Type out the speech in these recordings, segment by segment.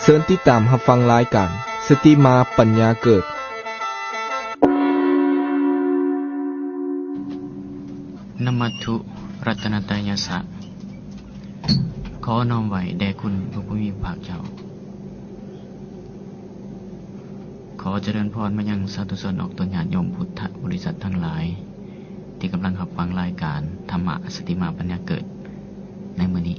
ເຊີນຕິດຕາມຮັບຟັງລາຍການ ສະຕິມາປັນຍາເກີດ. ນະມັດຖຸລັດຕະນະໄຕຍະສະ. ຂໍນ້ອມໄຫວ້ແດ່ຄຸນພະຜູ້ມີພະພາກເຈົ້າ. ຂໍຈະເລີນພອນມາຍັງສາທຸຊົນອອກຕົນຍາດໂຍມພຸດທະບໍລິສັດທັງຫຼາຍ ທີ່ກຳລັງຮັບຟັງລາຍການທຳມະສະຕິມາປັນຍາເກີດໃນມື້ນີ້.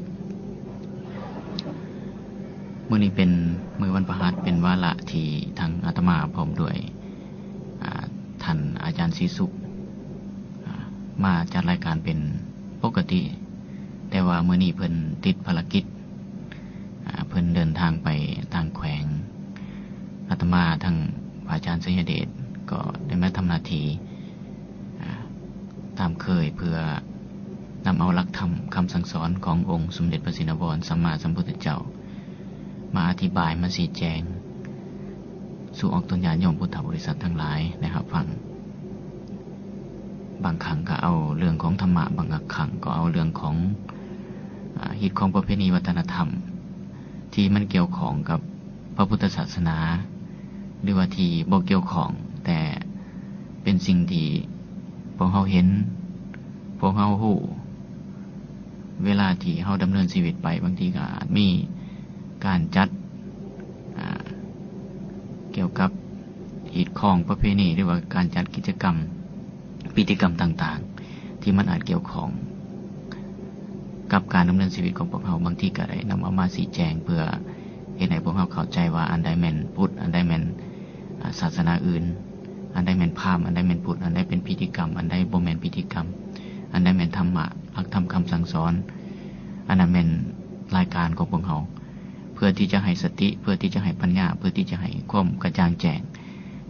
ມື້ນີ້ເປັນມື້ວັນພະຫັດ, ເປັນວາລະທີ່ທັງອາດຕະມາພ້ອມດ້ວຍ ອາ ທ່ານອາຈານສີສຸກ ອາ ມາຈັດລາຍການເປັນປົກກະຕິ, ແຕ່ວ່າມື້ນີ້ເພິ່ນຕິດພາລະກິດ ອາ ເພິ່ນເດີນທາງໄປຕ່າງແຂວງ. ອາດຕະມາ ທັງພະອາຈານໄຊຍະເດດ ກໍໄດ້ມາທຳໜ້າທີ່ ອາ ຕາມເຄີຍ ເພື່ອນຳເອົາຫຼັກທຳຄຳສັ່ງສອນຂອງອົງສົມເດັດພະຊິນນະວອນສຳມາສຳພຸດທະເຈົ້າ ມາອະທິບາຍ ມາຊີ້ແຈງສູ່ອອກຕົນຍາດໂຍມພຸດທະບໍລິສັດທັງຫຼາຍໄດ້ຮັບຟັງ. ບາງຄັ້ງກໍເອົາເລື່ອງຂອງທຳມະ, ບາງຄັ້ງກໍເອົາເລື່ອງຂອງ ອາ ຮີດຄອງປະເພນີວັດທະນະທຳ ທີ່ມັນກ່ຽວຂ້ອງກັບພະພຸດທະສາສະໜາ ຫຼືວ່າທີ່ບໍ່ກ່ຽວຂ້ອງ, ແຕ່ເປັນສິ່ງທີ່ພວກເຮົາເຫັນ, ພວກເຮົາຮູ້. ເວລາທີ່ເຮົາດຳເນີນຊີວິດໄປ, ບາງທີກໍອາດມີການຈັດ ອາ ກ່ຽວກັບຮີດຄອງປະເພນີ ຫຼືວ່າການຈັດກິດຈະກຳ ພິທີກຳຕ່າງໆ ທີ່ມັນອາດກ່ຽວຂ້ອງກັບການດຳເນີນຊີວິດຂອງພວກເຮົາ, ບາງທີກໍໄດ້ນຳເອົາມາຊີ້ແຈງ ເພື່ອເຮັດໃຫ້ພວກເຮົາເຂົ້າໃຈວ່າ ອັນໃດແມ່ນພຸດ, ອັນໃດແມ່ນ ອາ ສາສະໜາອື່ນ, ອັນໃດແມ່ນພາມ, ອັນໃດແມ່ນພຸດ, ອັນໃດເປັນພິທີກຳ, ອັນໃດບໍ່ແມ່ນພິທີກຳ, ອັນໃດແມ່ນທຳມະ, ຫຼັກທຳຄຳສັ່ງສອນ. ອັນນັ້ນແມ່ນລາຍການຂອງພວກເຮົາ ເພື່ອທີ່ຈະໃຫ້ສະຕິ, ເພື່ອທີ່ຈະໃຫ້ປັນຍາ, ເພື່ອທີ່ຈະໃຫ້ຄວາມກະຈ່າງແຈ້ງ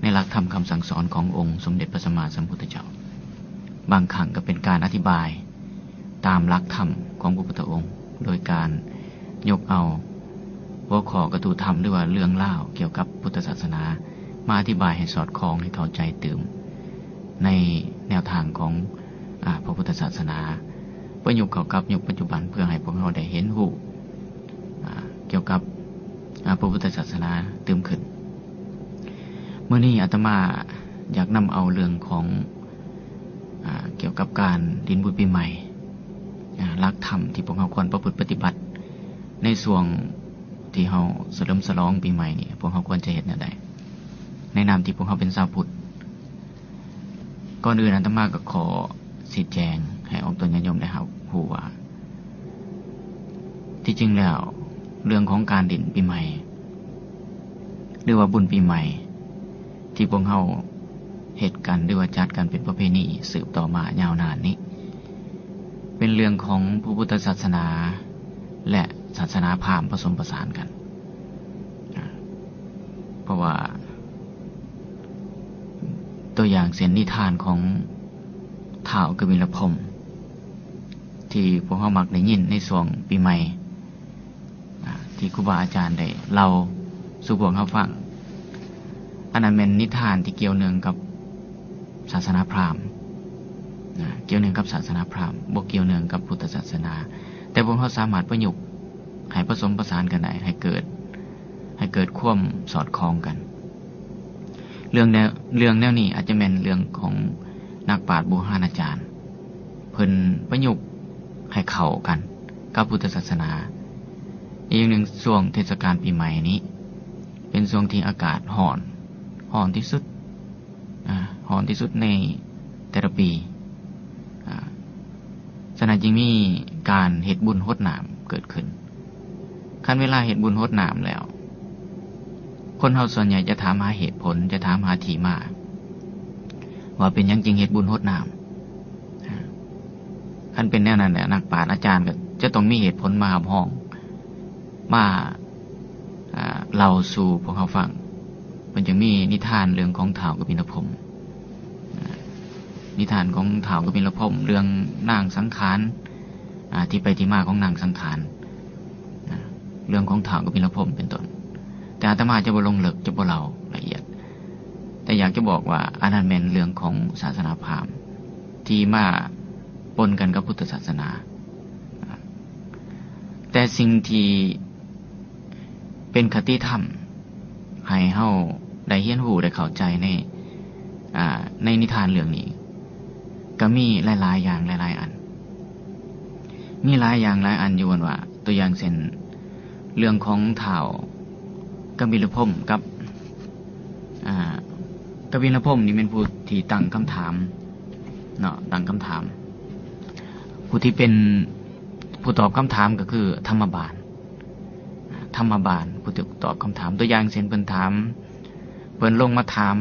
ໃນຫຼັກທຳຄຳສັ່ງສອນຂອງອົງສົມເດັດພະສຳມາສຳພຸດທະເຈົ້າ. ບາງຄັ້ງກໍເປັນການອະທິບາຍຕາມຫຼັກທຳຂອງພະພຸດທະອົງ ໂດຍການຍົກເອົາຫົວຂໍ້ກະຕູທຳ ຫຼືວ່າເລື່ອງລາວກ່ຽວກັບພຸດທະສາສະໜາ ມາອະທິບາຍໃຫ້ສອດຄ່ອງ, ໃຫ້ເຂົ້າໃຈຕື່ມໃນແນວທາງຂອງ ອາ ພະພຸດທະສາສະໜາ, ປະຍຸກເຂົ້າກັບຍຸກປັດຈຸບັນ ເພື່ອໃຫ້ພວກເຮົາໄດ້ເຫັນຮູ້ ອາ ກ່ຽວກັບ ອາ ພະພຸດທະສາສະໜາຕື່ມຂຶ້ນ. ມື້ນີ້ອາດຕະມາຢາກນຳເອົາເລື່ອງຂອງ ອາ ກ່ຽວກັບການຫຼິ້ນບຸນປີໃໝ່, ອາ ຫຼັກທຳທີ່ພວກເຮົາຄວນປະພຶດປະຕິບັດໃນຊ່ວງທີ່ເຮົາສະເຫຼີມສະຫຼອງປີໃໝ່ນີ້ ພວກເຮົາຄວນຈະເຮັດແນວໃດ ໃນນາມທີ່ພວກເຮົາເປັນຊາວພຸດ. ກ່ອນອື່ນອາດຕະມາກໍຂໍຊີ້ແຈງໃຫ້ອອກຕົນຍາດໂຍມໄດ້ຮັບຮູ້ວ່າ ທີ່ຈິງແລ້ວເລື່ອງຂອງການຫຼິ້ນປີໃໝ່ ຫຼືວ່າບຸນປີໃໝ່ ທີ່ພວກເຮົາເຮັດກັນ ຫຼືວ່າຈັດກັນເປັນປະເພນີສືບຕໍ່ມາຍາວນານນີ້ ເປັນເລື່ອງຂອງພະພຸດທະສາສະໜາ ແລະ ສາສະໜາພາມປະສົມປະສານກັນ. ອາ ເພາະວ່າຕົວຢ່າງເຊັ່ນນິທານຂອງທ້າວກະບິນລະພົມ ທີ່ພວກເຮົາມັກໄດ້ຍິນໃນຊ່ວງປີໃໝ່ ອາ ທີ່ຄູບາອາຈານໄດ້ເລົ່າສູ່ພວກເຮົາຟັງ, ອັນນັ້ນແມ່ນນິທານທີ່ກ່ຽວເນື່ອງກັບສາສະໜາພາມ ນະ ກ່ຽວເນື່ອງກັບສາສະໜາພາມ, ບໍ່ກ່ຽວເນື່ອງກັບພຸດທະສາສະໜາ, ແຕ່ພວກເຮົາສາມາດປະຍຸກໃຫ້ປະສົມປະສານກັນໄດ້ ໃຫ້ເກີດ ໃຫ້ເກີດຄວາມສອດຄ່ອງກັນ. ເລື່ອງແນວ ເລື່ອງແນວນີ້ອາດຈະແມ່ນເລື່ອງຂອງນັກປາດບູຮານາຈານ, ເພິ່ນປະຍຸກໃຫ້ເຂົ້າກັນກັບພຸດທະສາສະໜາ. ອີກຢ່າງໜຶ່ງ, ຊ່ວງເທດສະການປີໃໝ່ນີ້ ເປັນຊ່ວງທີ່ອາກາດຮ້ອນ, ຮ້ອນທີ່ສຸດ, ອາ, ຮ້ອນທີ່ສຸດໃນແຕ່ລະປີ. ອາ, ສະນັ້ນຈຶ່ງມີການເຮັດບຸນຫົດນ້ຳເກີດຂຶ້ນ. ຄັນເວລາເຮັດບຸນຫົດນ້ຳແລ້ວ, ຄົນເຮົາສ່ວນໃຫຍ່ຈະຖາມຫາເຫດຜົນ, ຈະຖາມຫາທີ່ມາ ວ່າເປັນຫຍັງຈຶ່ງເຮັດບຸນຫົດນ້ຳ. ຄັນເປັນແນວນັ້ນແຫຼະ, ນັກປາດອາຈານກໍຈະຕ້ອງມີເຫດຜົນມາຮັບຮອງ, ມາ, ອາ, ເລົ່າສູ່ພວກເຮົາຟັງ. ເພິ່ນຈຶ່ງມີນິທານເລື່ອງຂອງທ້າວກະບິນລະພົມ. ອາ, ນິທານຂອງທ້າວກະບິນລະພົມ, ເລື່ອງນາງສັງຂານ, ອາ, ທີ່ໄປທີ່ມາຂອງນາງສັງຂານ, ອາ, ເລື່ອງຂອງທ້າວກະບິນລະພົມເປັນຕົ້ນ. ແຕ່ອາດຕະມາຈະບໍ່ລົງເລິກ, ຈະບໍ່ເລົ່າລະອຽດ, ແຕ່ຢາກຈະບອກວ່າ ອັນນັ້ນແມ່ນເລື່ອງຂອງສາສະໜາພາມທີ່ມາປົນກັນກັບພຸດທະສາສະໜາ. ອາ, ແຕ່ສິ່ງທີ່ ເປັນຄະຕິທຳໃຫ້ເຮົາໄດ້ຮຽນຮູ້ ໄດ້ເຂົ້າໃຈໃນ ອ່າ ໃນນິທານເລື່ອງນີ້ ກໍມີຫຼາຍໆຢ່າງຫຼາຍໆອັນ ມີຫຼາຍຢ່າງຫຼາຍອັນຢູ່ ວ່າ ຕົວຢ່າງເຊັ່ນ ເລື່ອງຂອງທ້າວກະບິນລະພົມກັບ ອ່າ ກະບິນລະພົມນີ້ແມ່ນຜູ້ທີ່ຕັ້ງຄຳຖາມເນາະ ຕັ້ງຄຳຖາມ ຜູ້ທີ່ເປັນ ຜູ້ຕອບຄຳຖາມກໍຄືທຳມະບານ ທຳມະບານຜູ້ທີ່ຕອບຄຳຖາມ ຕົວຢ່າງເຊັ່ນ ເພິ່ນຖາມ ເພິ່ນລົງມາຖາມ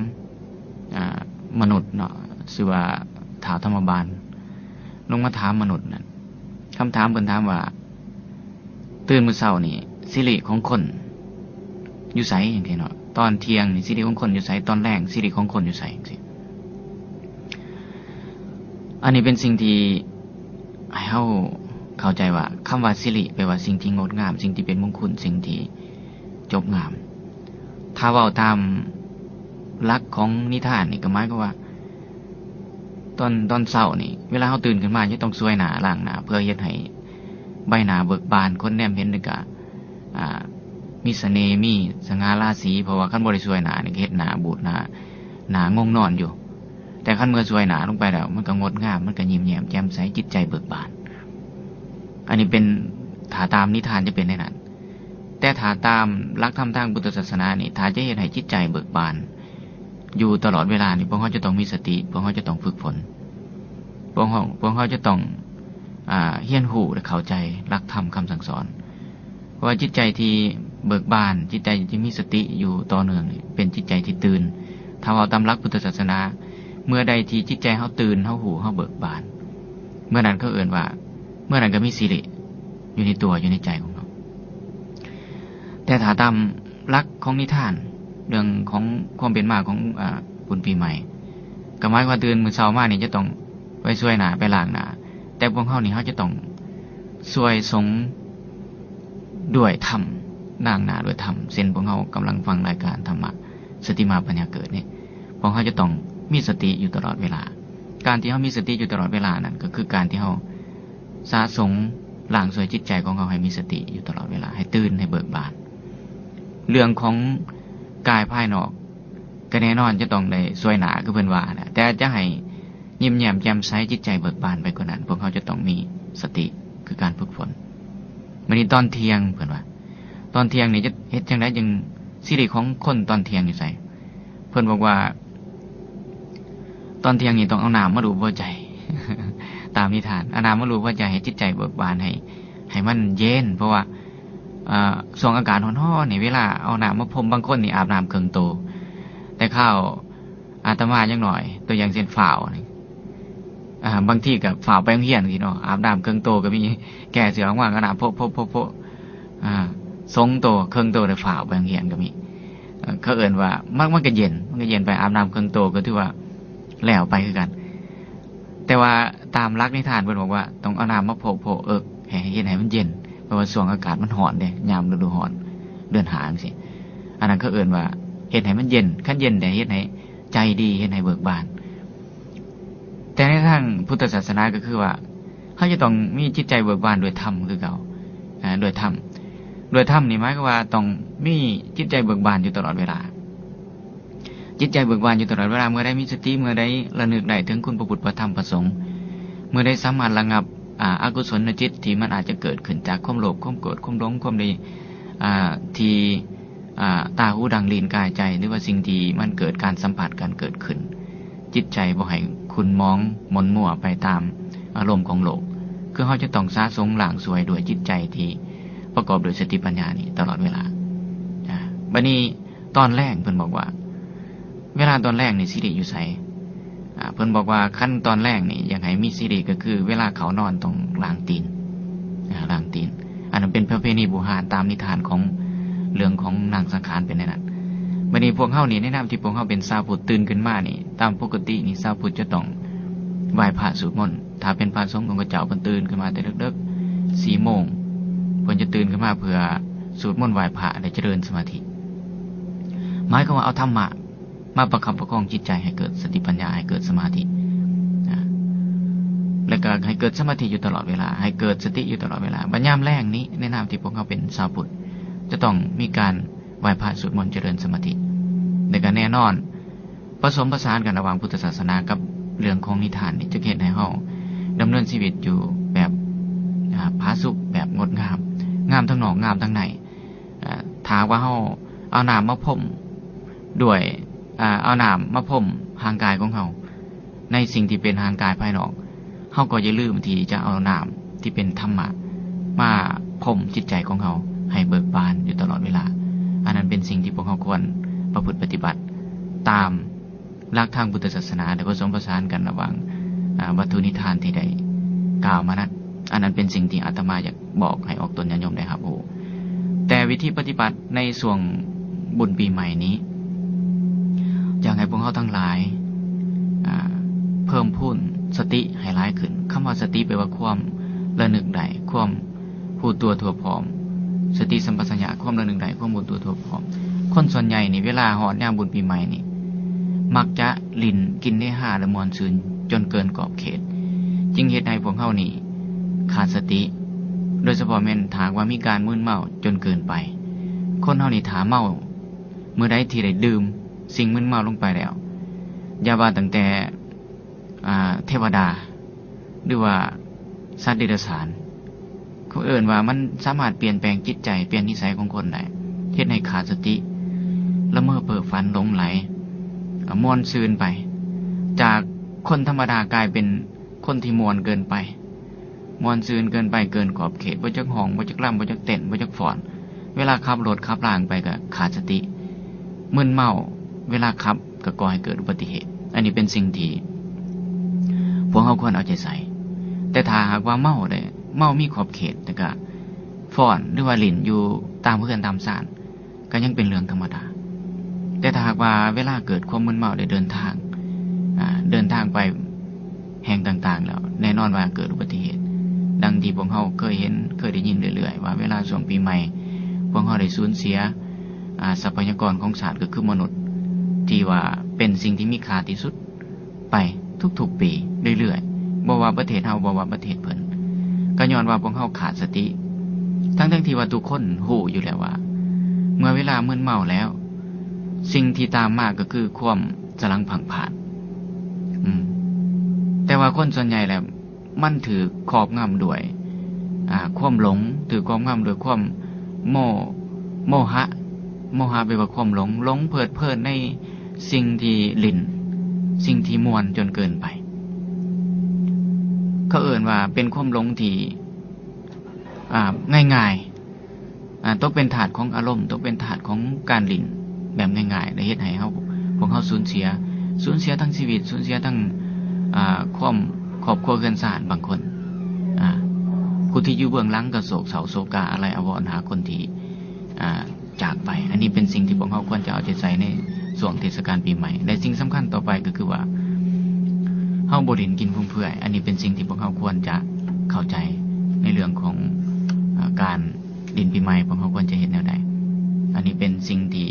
ອ່າ ມະນຸດເນາະ ຊື່ວ່າທ້າວທຳມະບານ ລົງມາຖາມມະນຸດນັ້ນ ຄຳຖາມເພິ່ນຖາມວ່າ ຕື່ນມື້ເຊົ້ານີ້ ສິລິຂອງຄົນຢູ່ໃສ? ຈັ່ງຊີ້ເນາະ ຕອນທ່ຽງນີ້ ສິລິຂອງຄົນຢູ່ໃສ? ຕອນແລງ ສິລິຂອງຄົນຢູ່ໃສ? ຈັ່ງຊີ້ ອັນນີ້ເປັນສິ່ງທີ່ໃຫ້ເຮົາເຂົ້າໃຈວ່າ ຄຳວ່າສິລິ ແປວ່າສິ່ງທີ່ງົດງາມ, ສິ່ງທີ່ເປັນມົງຄຸນ, ສິ່ງທີ່ຈົບງາມ. ຖ້າເວົ້າຕາມຫຼັກຂອງນິທານນີ້ ກໍໝາຍຄວາມວ່າ ຕອນ ຕອນເຊົ້ານີ້ ເວລາເຮົາຕື່ນຂຶ້ນມາ ຈະຕ້ອງສວຍໜ້າ ລ້າງໜ້າ ເພື່ອເຮັດໃຫ້ໃບໜ້າເບີກບານ, ຄົນແນມເຫັນນີ້ກະ ອ່າ ມີສະເໜ່ ມີສະຫງ່າລາສີ, ເພາະວ່າຄັນບໍ່ໄດ້ສວຍໜ້ານີ້ ກໍເຮັດໜ້າບູດ ໜ້າ ໜ້າງົງນອນຢູ່. ແຕ່ຄັນເມື່ອສວຍໜ້າລົງໄປແລ້ວ ມັນກໍງົດງາມ, ມັນກໍຍິ້ມແຍ້ມແຈ່ມໃສ, ຈິດໃຈເບີກບານ. ອັນນີ້ເປັນ ຖ້າຕາມນິທານຈະເປັນແນວນັ້ນ. ແຕ່ຖ້າຕາມຫຼັກທຳທາງພຸດທະສາສະໜານີ້ ຖ້າຈະເຮັດໃຫ້ຈິດໃຈເບີກບານຢູ່ຕະຫຼອດເວລານີ້ ພວກເຮົາຈະຕ້ອງມີສະຕິ, ພວກເຮົາຈະຕ້ອງຝຶກຝົນ, ພວກເຮົາ ພວກເຮົາຈະຕ້ອງ ອ່າ ຮຽນຮູ້ ແລະ ເຂົ້າໃຈຫຼັກທຳຄຳສັ່ງສອນ. ເພາະວ່າຈິດໃຈທີ່ເບີກບານ, ຈິດໃຈທີ່ມີສະຕິຢູ່ຕໍ່ເນື່ອງນີ້ ເປັນຈິດໃຈທີ່ຕື່ນ. ຖ້າເວົ້າຕາມຫຼັກພຸດທະສາສະໜາ, ເມື່ອໃດທີ່ຈິດໃຈເຮົາຕື່ນ, ເຮົາຮູ້, ເຮົາເບີກບານ, ເມື່ອນັ້ນເຂົາເອີ້ນວ່າ ເມື່ອນັ້ນກໍມີສິລິຢູ່ໃນຕົວ, ຢູ່ໃນໃຈຂອງເຮົາ. ແຕ່ຖ້າຕາມຫຼັກຂອງນິທານ ເລື່ອງຂອງຄວາມເປັນມາຂອງ ອາ ບຸນປີໃໝ່ ກໍໝາຍຄວາມວ່າຕື່ນມື້ເຊົ້າມານີ້ຈະຕ້ອງໄປສວຍໜ້າ, ໄປລ້າງໜ້າ, ແຕ່ພວກເຮົານີ້ ເຮົາຈະຕ້ອງສວຍສົງດ້ວຍທຳ, ລ້າງໜ້າດ້ວຍທຳ. ເຊັ່ນ ພວກເຮົາກຳລັງຟັງລາຍການທຳມະ ສະຕິມາປັນຍາເກີດນີ້, ພວກເຮົາຈະຕ້ອງມີສະຕິຢູ່ຕະຫຼອດເວລາ. ການທີ່ເຮົາມີສະຕິຢູ່ຕະຫຼອດເວລານັ້ນ ກໍຄືການທີ່ເຮົາ ສະສົງລ້າງສວຍຈິດໃຈຂອງເຮົາໃຫ້ມີສະຕິຢູ່ຕະຫຼອດເວລາ, ໃຫ້ຕື່ນ, ໃຫ້ເບີກບານ. ເລື່ອງຂອງກາຍພາຍນອກ ກໍແນ່ນອນຈະຕ້ອງໄດ້ສວຍໜ້າ ຄືເພິ່ນວ່ານະ, ແຕ່ຈະໃຫ້ຍິ້ມແຍ້ມແຈ່ມໃສ, ຈິດໃຈເບີກບານໄປກວ່ານັ້ນ, ພວກເຮົາຈະຕ້ອງມີສະຕິ ຄືການຝຶກຝົນ. ບັດນີ້ຕອນທ່ຽງ ເພິ່ນວ່າ ຕອນທ່ຽງນີ້ຈະເຮັດຈັ່ງໃດຈຶ່ງ ສິລິຂອງຄົນຕອນທ່ຽງຢູ່ໃສ? ເພິ່ນບອກວ່າ ຕອນທ່ຽງນີ້ຕ້ອງເອົານ້ຳມາລູບຫົວໃຈ ຕາມນິທານ ເອົານ້ຳມາລູບຫົວໃຈໃຫ້ຈິດໃຈເບີກບານ ໃຫ້ ໃຫ້ມັນເຢັນ ເພາະວ່າ ເອີ ຊ່ວງອາກາດຮ້ອນໆນີ້ ເວລາເອົານ້ຳມາພົມ ບາງຄົນນີ້ອາບນ້ຳເຄິ່ງໂຕ ແຕ່ຄາວອາດຕະມາຍັງນ້ອຍ ຕົວຢ່າງເຊັ່ນ ຟ້າວນີ້ ອ່າ ບາງທີກໍຟ້າວໄປໂຮງຮຽນຊີ້ເນາະ ອາບນ້ຳເຄິ່ງໂຕກໍມີ ແກ່ເສື້ອອອກມາກໍນ້ຳໂພະໆໆ ອ່າ ສົງໂຕເຄິ່ງໂຕ ແລ້ວຟ້າວໄປໂຮງຮຽນກໍມີ. ເອີ ເຂົາເອີ້ນວ່າ ມັນ ມັນກໍເຢັນ ມັນກໍເຢັນໄປ ອາບນ້ຳເຄິ່ງໂຕກໍຖືວ່າແລ້ວໄປຄືກັນ. ແຕ່ວ່າຕາມຫຼັກນິທານເພິ່ນບອກວ່າ ຕ້ອງເອົານ້ຳມາໂພະໆເອິກ ໃຫ້ ໃຫ້ເຮັດໃຫ້ມັນເຢັນ ເພາະວ່າຊ່ວງອາກາດມັນຮ້ອນເດ້ ຍາມລະດູຮ້ອນ ເດືອນຫ້າຈັ່ງຊີ້ ອັນນັ້ນເຂົາເອີ້ນວ່າເຮັດໃຫ້ມັນເຢັນ. ຄັນເຢັນແລ້ວເຮັດໃຫ້ໃຈດີ ເຮັດໃຫ້ເບີກບານ. ແຕ່ໃນທາງພຸດທະສາສະໜາກໍຄືວ່າ ເຮົາຈະຕ້ອງມີຈິດໃຈເບີກບານດ້ວຍທຳຄືເກົ່າ ອາ ດ້ວຍທຳ ດ້ວຍທຳນີ້ໝາຍຄວາມວ່າຕ້ອງມີຈິດໃຈເບີກບານຢູ່ຕະຫຼອດເວລາ. ຈິດໃຈເບີກບານຢູ່ຕະຫຼອດເວລາ ເມື່ອໃດມີສະຕິ ເມື່ອໃດລະນຶກໄດ້ເຖິງຄຸນພະພຸດ ພະທຳ ພະສົງ ເມື່ອໃດສາມາດລະງັບ ອາ ອະກຸສົນນະຈິດທີ່ມັນອາດຈະເກີດຂຶ້ນຈາກຄວາມໂລບ ຄວາມໂກດ ຄວາມຫຼົງ ຄວາມທີ່ ອາ ທີ່ ອາ ຕາ ຫູ ດັງ ລີ້ນ ກາຍ ໃຈ ຫຼືວ່າສິ່ງທີ່ມັນເກີດການສຳຜັດກັນເກີດຂຶ້ນ ຈິດໃຈບໍ່ໃຫ້ຂຸ່ນໝອງໝົນມົວໄປຕາມອາລົມຂອງໂລກ. ຄືເຮົາຈະຕ້ອງສະສົງລ້າງສວຍດ້ວຍຈິດໃຈທີ່ປະກອບດ້ວຍສະຕິປັນຍານີ້ຕະຫຼອດເວລາ. ອາ ບັດນີ້ຕອນແລງເພິ່ນບອກວ່າ ເວລາຕອນແລງນີ້ສິລິຢູ່ໃສ? ອາ ເພິ່ນບອກວ່າ ຄັນຕອນແລງນີ້ຢາກໃຫ້ມີສິລິ ກໍຄືເວລາເຂົ້ານອນຕ້ອງລ້າງຕີນ ອາ ລ້າງຕີນ. ອັນນັ້ນເປັນປະເພນີບູຮານຕາມນິທານຂອງເລື່ອງຂອງນາງສັງຂານເປັນແນວນັ້ນ. ບັດນີ້ພວກເຮົານີ້ ໃນນາມທີ່ພວກເຮົາເປັນຊາວພຸດ ຕື່ນຂຶ້ນມານີ້ ຕາມປົກກະຕິນີ້ຊາວພຸດຈະຕ້ອງໄຫວ້ພະ ສູດມົນ. ຖ້າເປັນພະສົງອົງຄະເຈົ້າ ເພິ່ນຕື່ນຂຶ້ນມາແຕ່ເດິກໆ ສີ່ໂມງ ເພິ່ນຈະຕື່ນຂຶ້ນມາເພື່ອສູດມົນໄຫວ້ພະ ແລະ ຈະເລີນສະມາທິ ໝາຍຄວາມວ່າເອົາທຳມະ ມາປະຄັບປະຄອງຈິດໃຈໃຫ້ເກີດສະຕິປັນຍາ ໃຫ້ເກີດສະມາທິ ນະ ແລ້ວກໍໃຫ້ເກີດສະມາທິຢູ່ຕະຫຼອດເວລາ ໃຫ້ເກີດສະຕິຢູ່ຕະຫຼອດເວລາ. ບັດຍາມແລງນີ້ ໃນນາມທີ່ພວກເຮົາເປັນຊາວພຸດ ຈະຕ້ອງມີການໄຫວ້ພະ ສວດມົນ ຈະເລີນສະມາທິ ແລະກະແນ່ນອນ ປະສົມປະສານກັນລະຫວ່າງພຸດທະສາສະໜາກັບເລື່ອງຂອງນິທານນີ້ ຈະເຮັດໃຫ້ເຮົາດຳເນີນຊີວິດຢູ່ແບບ ອາ ຜາສຸກ ແບບງົດງາມ ງາມທັງນອກ ງາມທັງໃນ. ອາ ຖ້າວ່າເຮົາເອົານ້ຳມາພົ່ມດ້ວຍ ອາ ເອົານ້ຳມາພົ່ມຮ່າງກາຍຂອງເຮົາ ໃນສິ່ງທີ່ເປັນຮ່າງກາຍພາຍນອກ, ເຮົາກໍຢ່າລືມທີ່ຈະເອົານ້ຳທີ່ເປັນທຳມະມາພົ່ມຈິດໃຈຂອງເຮົາໃຫ້ເບີກບານຢູ່ຕະຫຼອດເວລາ. ອັນນັ້ນເປັນສິ່ງທີ່ພວກເຮົາຄວນປະພຶດປະຕິບັດຕາມຫຼັກທາງພຸດທະສາສະໜາ ແລະ ປະສົມປະສານກັນລະຫວ່າງ ອາ ວັດຖຸນິທານທີ່ໄດ້ກ່າວມານັ້ນ. ອັນນັ້ນເປັນສິ່ງທີ່ອາດຕະມາຢາກ ບອກໃຫ້ອອກຕົນຍາດໂຍມໄດ້ຮັບຮູ້. ແຕ່ວິທີປະຕິບັດໃນຊ່ວງບຸນປີໃໝ່ນີ້ ຢາກໃຫ້ພວກເຮົາທັງຫຼາຍ ອາ ເພີ່ມພູນສະຕິໃຫ້ຫຼາຍຂຶ້ນ. ຄຳວ່າສະຕິແປວ່າຄວາມລະນຶກໄດ້, ຄວາມຮູ້ຕົວທົ່ວພ້ອມ, ສະຕິສຳປະສັນຍະ, ຄວາມລະນຶກໄດ້, ຄວາມຮູ້ຕົວທົ່ວພ້ອມ. ຄົນສ່ວນໃຫຍ່ນີ້ ເວລາຮອດຍາມບຸນປີໃໝ່ນີ້ ມັກຈະຫຼິ້ນກິນເຮຮາ ແລະ ມ່ວນຊື່ນຈົນເກີນຂອບເຂດ, ຈຶ່ງເຮັດໃຫ້ພວກເຮົານີ້ ຂາດສະຕິ ໂດຍສະເພາະແມ່ນຖ້າຫາກວ່າມີການມຶນເມົາຈົນເກີນໄປ. ຄົນເຮົານີ້ຖ້າເມົາ ເມື່ອໃດທີ່ໄດ້ດື່ມສິ່ງມຶນເມົາລົງໄປແລ້ວ, ຢ່າວ່າຕັ້ງແຕ່ ອາ ເທວະດາ ຫຼືວ່າສັດເດຍລະສານ, ເຂົາເອີ້ນວ່າມັນສາມາດປ່ຽນແປງຈິດໃຈ, ປ່ຽນນິໄສຂອງຄົນໄດ້, ເຮັດໃຫ້ຂາດສະຕິ, ລະເມີເພີຝັນ, ຫຼົງໄຫຼ, ອາ ມ່ວນຊື່ນໄປ, ຈາກຄົນທຳມະດາກາຍເປັນ ຄົນທີ່ມ່ວນເກີນໄປ, ມ່ວນຊື່ນເກີນໄປ, ເກີນຂອບເຂດ, ບໍ່ຈັກຮ້ອງ, ບໍ່ຈັກລຳ, ບໍ່ຈັກເຕັ້ນ, ບໍ່ຈັກຟ້ອນ. ເວລາຂັບລົດຂັບລາໄປກໍຂາດສະຕິ, ມຶນເມົາເວລາຂັບກໍກໍ່ໃຫ້ເກີດອຸບັດຕິເຫດ. ອັນນີ້ເປັນສິ່ງທີ່ພວກເຮົາຄວນເອົາໃຈໃສ່. ແຕ່ຖ້າຫາກວ່າເມົາໄດ້, ເມົາມີຂອບເຂດ, ແລ້ວກໍຟ້ອນ ຫຼືວ່າຫຼິ້ນຢູ່ຕາມເຮືອນຕາມຊານ, ກໍຍັງເປັນເລື່ອງທຳມະດາ. ແຕ່ຖ້າຫາກວ່າເວລາເກີດຄວາມມຶນເມົາໄດ້ເດີນທາງ, ອາ, ເດີນທາງໄປແຫ່ງຕ່າງໆແລ້ວ, ແນ່ນອນວ່າເກີດອຸບັດຕິເຫດ. ດັ່ງທີ່ພວກເຮົາເຄີຍເຫັນ, ເຄີຍໄດ້ຍິນເລື້ອຍໆວ່າ ເວລາຊ່ວງປີໃໝ່ ພວກເຮົາໄດ້ສູນເສຍ, ອາ, ຊັບພະຍາກອນຂອງຊາດ ກໍຄືມະນຸດ ທີ່ວ່າເປັນສິ່ງທີ່ມີຄ່າທີ່ສຸດ ໄປທຸກໆປີເລື້ອຍໆ, ບໍ່ວ່າປະເທດເຮົາ, ບໍ່ວ່າປະເທດເພິ່ນ, ກໍຍ້ອນວ່າພວກເຮົາຂາດສະຕິ, ທັງໆທີ່ວ່າທຸກຄົນຮູ້ຢູ່ແລ້ວວ່າ ເມື່ອເວລາມຶນເມົາແລ້ວ, ສິ່ງທີ່ຕາມມາກໍຄືຄວາມສະຫຼັງພັງຜາດ. ອືມ, ແຕ່ວ່າຄົນສ່ວນໃຫຍ່ແລ້ວ ມັນຖືກຄອບງຳດ້ວຍ, ອາ, ຄວາມຫຼົງ, ຖືກຄອບງຳດ້ວຍຄວາມໂມ, ໂມຫະ, ໂມຫະແປວ່າຄວາມຫຼົງ, ຫຼົງເພີດເພີນໃນ ສິ່ງທີ່ຫຼິ້ນ, ສິ່ງທີ່ມ່ວນຈົນເກີນໄປ. ເຂົາເອີ້ນວ່າເປັນຄວາມຫຼົງທີ່, ອາ, ງ່າຍໆ, ອາ, ຕົກເປັນທາດຂອງອາລົມ, ຕົກເປັນທາດຂອງການຫຼິ້ນແບບງ່າຍໆ ແລະ ເຮັດໃຫ້ເຮົາ, ພວກເຮົາສູນເສຍ, ສູນເສຍທັງຊີວິດ, ສູນເສຍທັງ, ອາ, ຄວາມ, ຄອບຄົວເຮືອນຊານບາງຄົນ. ອາ, ຜູ້ທີ່ຢູ່ເບື້ອງຫຼັງກໍໂສກເສົ້າໂສກາອາໄລອາວອນຫາຄົນທີ່, ອາ, ຈາກໄປ. ອັນນີ້ເປັນສິ່ງທີ່ພວກເຮົາຄວນຈະເອົາໃຈໃສ່ໃນຊ່ວງເທດສະການປີໃໝ່ ແລະ ສິ່ງສຳຄັນຕໍ່ໄປກໍຄືວ່າ ເຮົາບໍ່ຫຼິ້ນກິນຟຸມເຟືອຍ. ອັນນີ້ເປັນສິ່ງທີ່ພວກເຮົາຄວນຈະເຂົ້າໃຈໃນເລື່ອງຂອງ, ອາ, ການຫຼິ້ນປີໃໝ່ ພວກເຮົາຄວນຈະເຮັດແນວໃດ. ອັນນີ້ເປັນສິ່ງທີ່,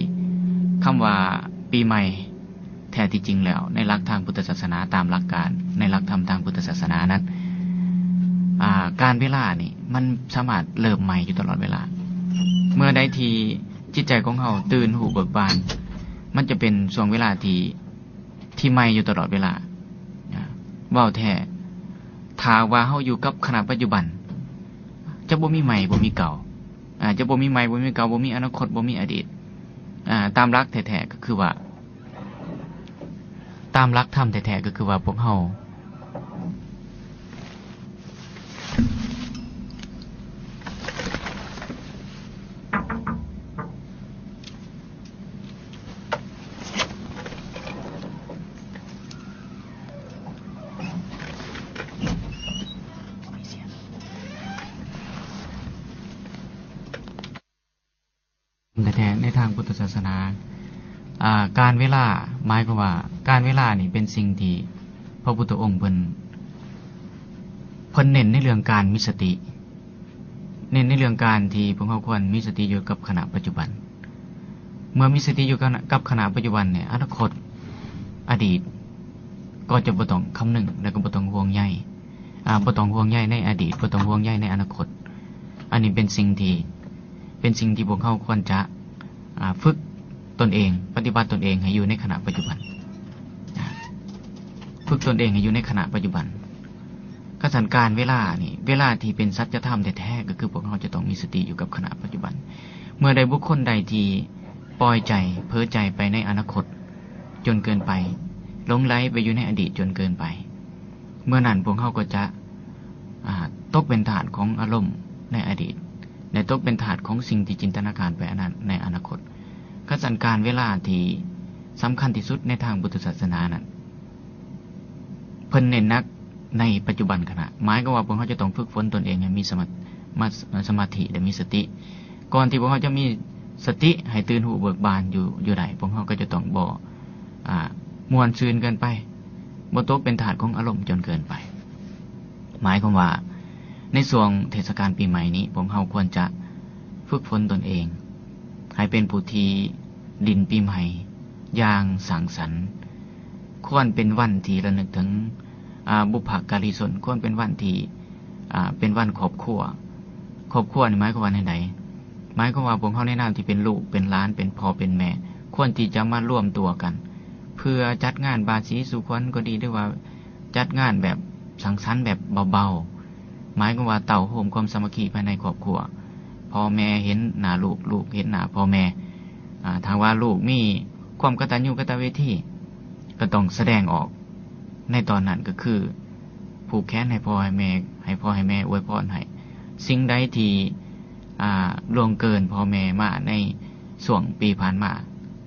ຄຳວ່າປີໃໝ່ ແທ້ທີ່ຈິງແລ້ວ ໃນຫຼັກທາງພຸດທະສາສະໜາ, ຕາມຫຼັກການໃນຫຼັກທຳທາງພຸດທະສາສະໜານັ້ນ, ອາ, ການເວລານີ້ມັນສາມາດເລີ່ມໃໝ່ຢູ່ຕະຫຼອດເວລາ. ເມື່ອໃດທີ່ຈິດໃຈຂອງເຮົາຕື່ນຮູ້ເບີກບານ, ມັນຈະເປັນຊ່ວງເວລາທີ່, ທີ່ໃໝ່ຢູ່ຕະຫຼອດເວລາ. ອາ, ເວົ້າແທ້, ຖ້າວ່າເຮົາຢູ່ກັບຂະນະປັດຈຸບັນ, ຈະບໍ່ມີໃໝ່, ບໍ່ມີເກົ່າ. ອາ, ຈະບໍ່ມີໃໝ່, ບໍ່ມີເກົ່າ, ບໍ່ມີອະນາຄົດ, ບໍ່ມີອະດີດ. ອາ, ຕາມຫຼັກແທ້ໆ ກໍຄືວ່າ, ຕາມຫຼັກທຳແທ້ໆ ກໍຄືວ່າພວກເຮົາ ແທ້ໆ ໃນທາງພຸດທະສາສະໜາ, ອາ, ການເວລາ, ໝາຍຄວາມວ່າການເວລານີ້ເປັນສິ່ງທີ່ພະພຸດທະອົງເພິ່ນ, ເພິ່ນເນັ້ນໃນເລື່ອງການມີສະຕິ, ເນັ້ນໃນເລື່ອງການທີ່ພວກເຮົາຄວນມີສະຕິຢູ່ກັບຂະນະປັດຈຸບັນ. ເມື່ອມີສະຕິຢູ່ກັບຂະນະປັດຈຸບັນນີ້, ອະນາຄົດ, ອະດີດ ກໍຈະບໍ່ຕ້ອງຄຳນຶງ ແລະ ກໍບໍ່ຕ້ອງຫ່ວງໃຍ, ອາ, ບໍ່ຕ້ອງຫ່ວງໃຍໃນອະດີດ, ບໍ່ຕ້ອງຫ່ວງໃຍໃນອະນາຄົດ. ອັນນີ້ເປັນສິ່ງທີ່ ເປັນສິ່ງທີ່ພວກເຮົາຄວນຈະ ອາ ຝຶກຕົນເອງ, ປະຕິບັດຕົນເອງໃຫ້ຢູ່ໃນຂະນະປັດຈຸບັນ. ອາ ຝຶກຕົນເອງໃຫ້ຢູ່ໃນຂະນະປັດຈຸບັນ. ຄັນຊັ້ນການເວລານີ້, ເວລາທີ່ເປັນສັດຈະທຳແທ້ໆ ກໍຄືພວກເຮົາຈະຕ້ອງມີສະຕິຢູ່ກັບຂະນະປັດຈຸບັນ. ເມື່ອໃດບຸກຄົນໃດທີ່ປ່ອຍໃຈ, ເຜີໃຈໄປໃນອະນາຄົດຈົນເກີນໄປ, ຫຼົງໄຫຼໄປຢູ່ໃນອະດີດຈົນເກີນໄປ, ເມື່ອນັ້ນພວກເຮົາກໍຈະ ອາ ຕົກເປັນທາດຂອງອາລົມໃນອະດີດ ແລະ ຕົກເປັນທາດຂອງສິ່ງທີ່ຈິນຕະນາການໄປອັນນັ້ນໃນອະນາຄົດ. ຄັນຊັ້ນການເວລາທີ່ສຳຄັນທີ່ສຸດໃນທາງພຸດທະສາສະໜານັ້ນ ເພິ່ນເນັ້ນໜັກໃນປັດຈຸບັນຂະນະ, ໝາຍຄວາມວ່າພວກເຮົາຈະຕ້ອງຝຶກຝົນຕົນເອງໃຫ້ມີສະມາ ມາ ສະມາທິ ແລະ ມີສະຕິ. ກ່ອນທີ່ພວກເຮົາຈະມີສະຕິໃຫ້ຕື່ນຮູ້ເບີກບານຢູ່ ຢູ່ໄດ້, ພວກເຮົາກໍຈະຕ້ອງບໍ່ ອາ ມ່ວນຊື່ນເກີນໄປ, ບໍ່ຕົກເປັນທາດຂອງອາລົມຈົນເກີນໄປ. ໝາຍຄວາມວ່າໃນຊ່ວງເທດສະການປີໃໝ່ນີ້ ພວກເຮົາຄວນຈະຝຶກຝົນຕົນເອງໃຫ້ເປັນຜູ້ທີ່ຫຼິ້ນປີໃໝ່ຢ່າງສັງສັນ, ຄວນເປັນວັນທີ່ລະນຶກເຖິງ ອາ ບຸບພະກາລີຊົນ, ຄວນເປັນວັນທີ່ ອາ ເປັນວັນຄອບຄົວ. ຄອບຄົວນີ້ໝາຍຄວາມວ່າແນວໃດ? ໝາຍຄວາມວ່າພວກເຮົາໃນນາມທີ່ເປັນລູກເປັນຫຼານ ເປັນພໍ່ເປັນແມ່ ຄວນທີ່ຈະມາລວມຕົວກັນ ເພື່ອຈັດງານບາສີສູ່ຂວັນກໍດີ ຫຼືວ່າຈັດງານແບບສັງສັນແບບເບົາໆ, ໝາຍຄວາມວ່າເຕົ້າໂຮມຄວາມສາມັກຄີພາຍໃນຄອບຄົວ, ພໍ່ແມ່ເຫັນໜ້າລູກ, ລູກເຫັນໜ້າພໍ່ແມ່. ອາ ຖ້າວ່າລູກມີຄວາມກະຕັນຍູກະຕະເວທີ ກໍຕ້ອງສະແດງອອກໃນຕອນນັ້ນ ກໍຄືຜູກແຂນໃຫ້ພໍ່ໃຫ້ແມ່, ໃຫ້ພໍ່ໃຫ້ແມ່ອວຍພອນໃຫ້. ສິ່ງໃດທີ່ ອາ ລ່ວງເກີນພໍ່ແມ່ມາໃນຊ່ວງປີຜ່ານມາ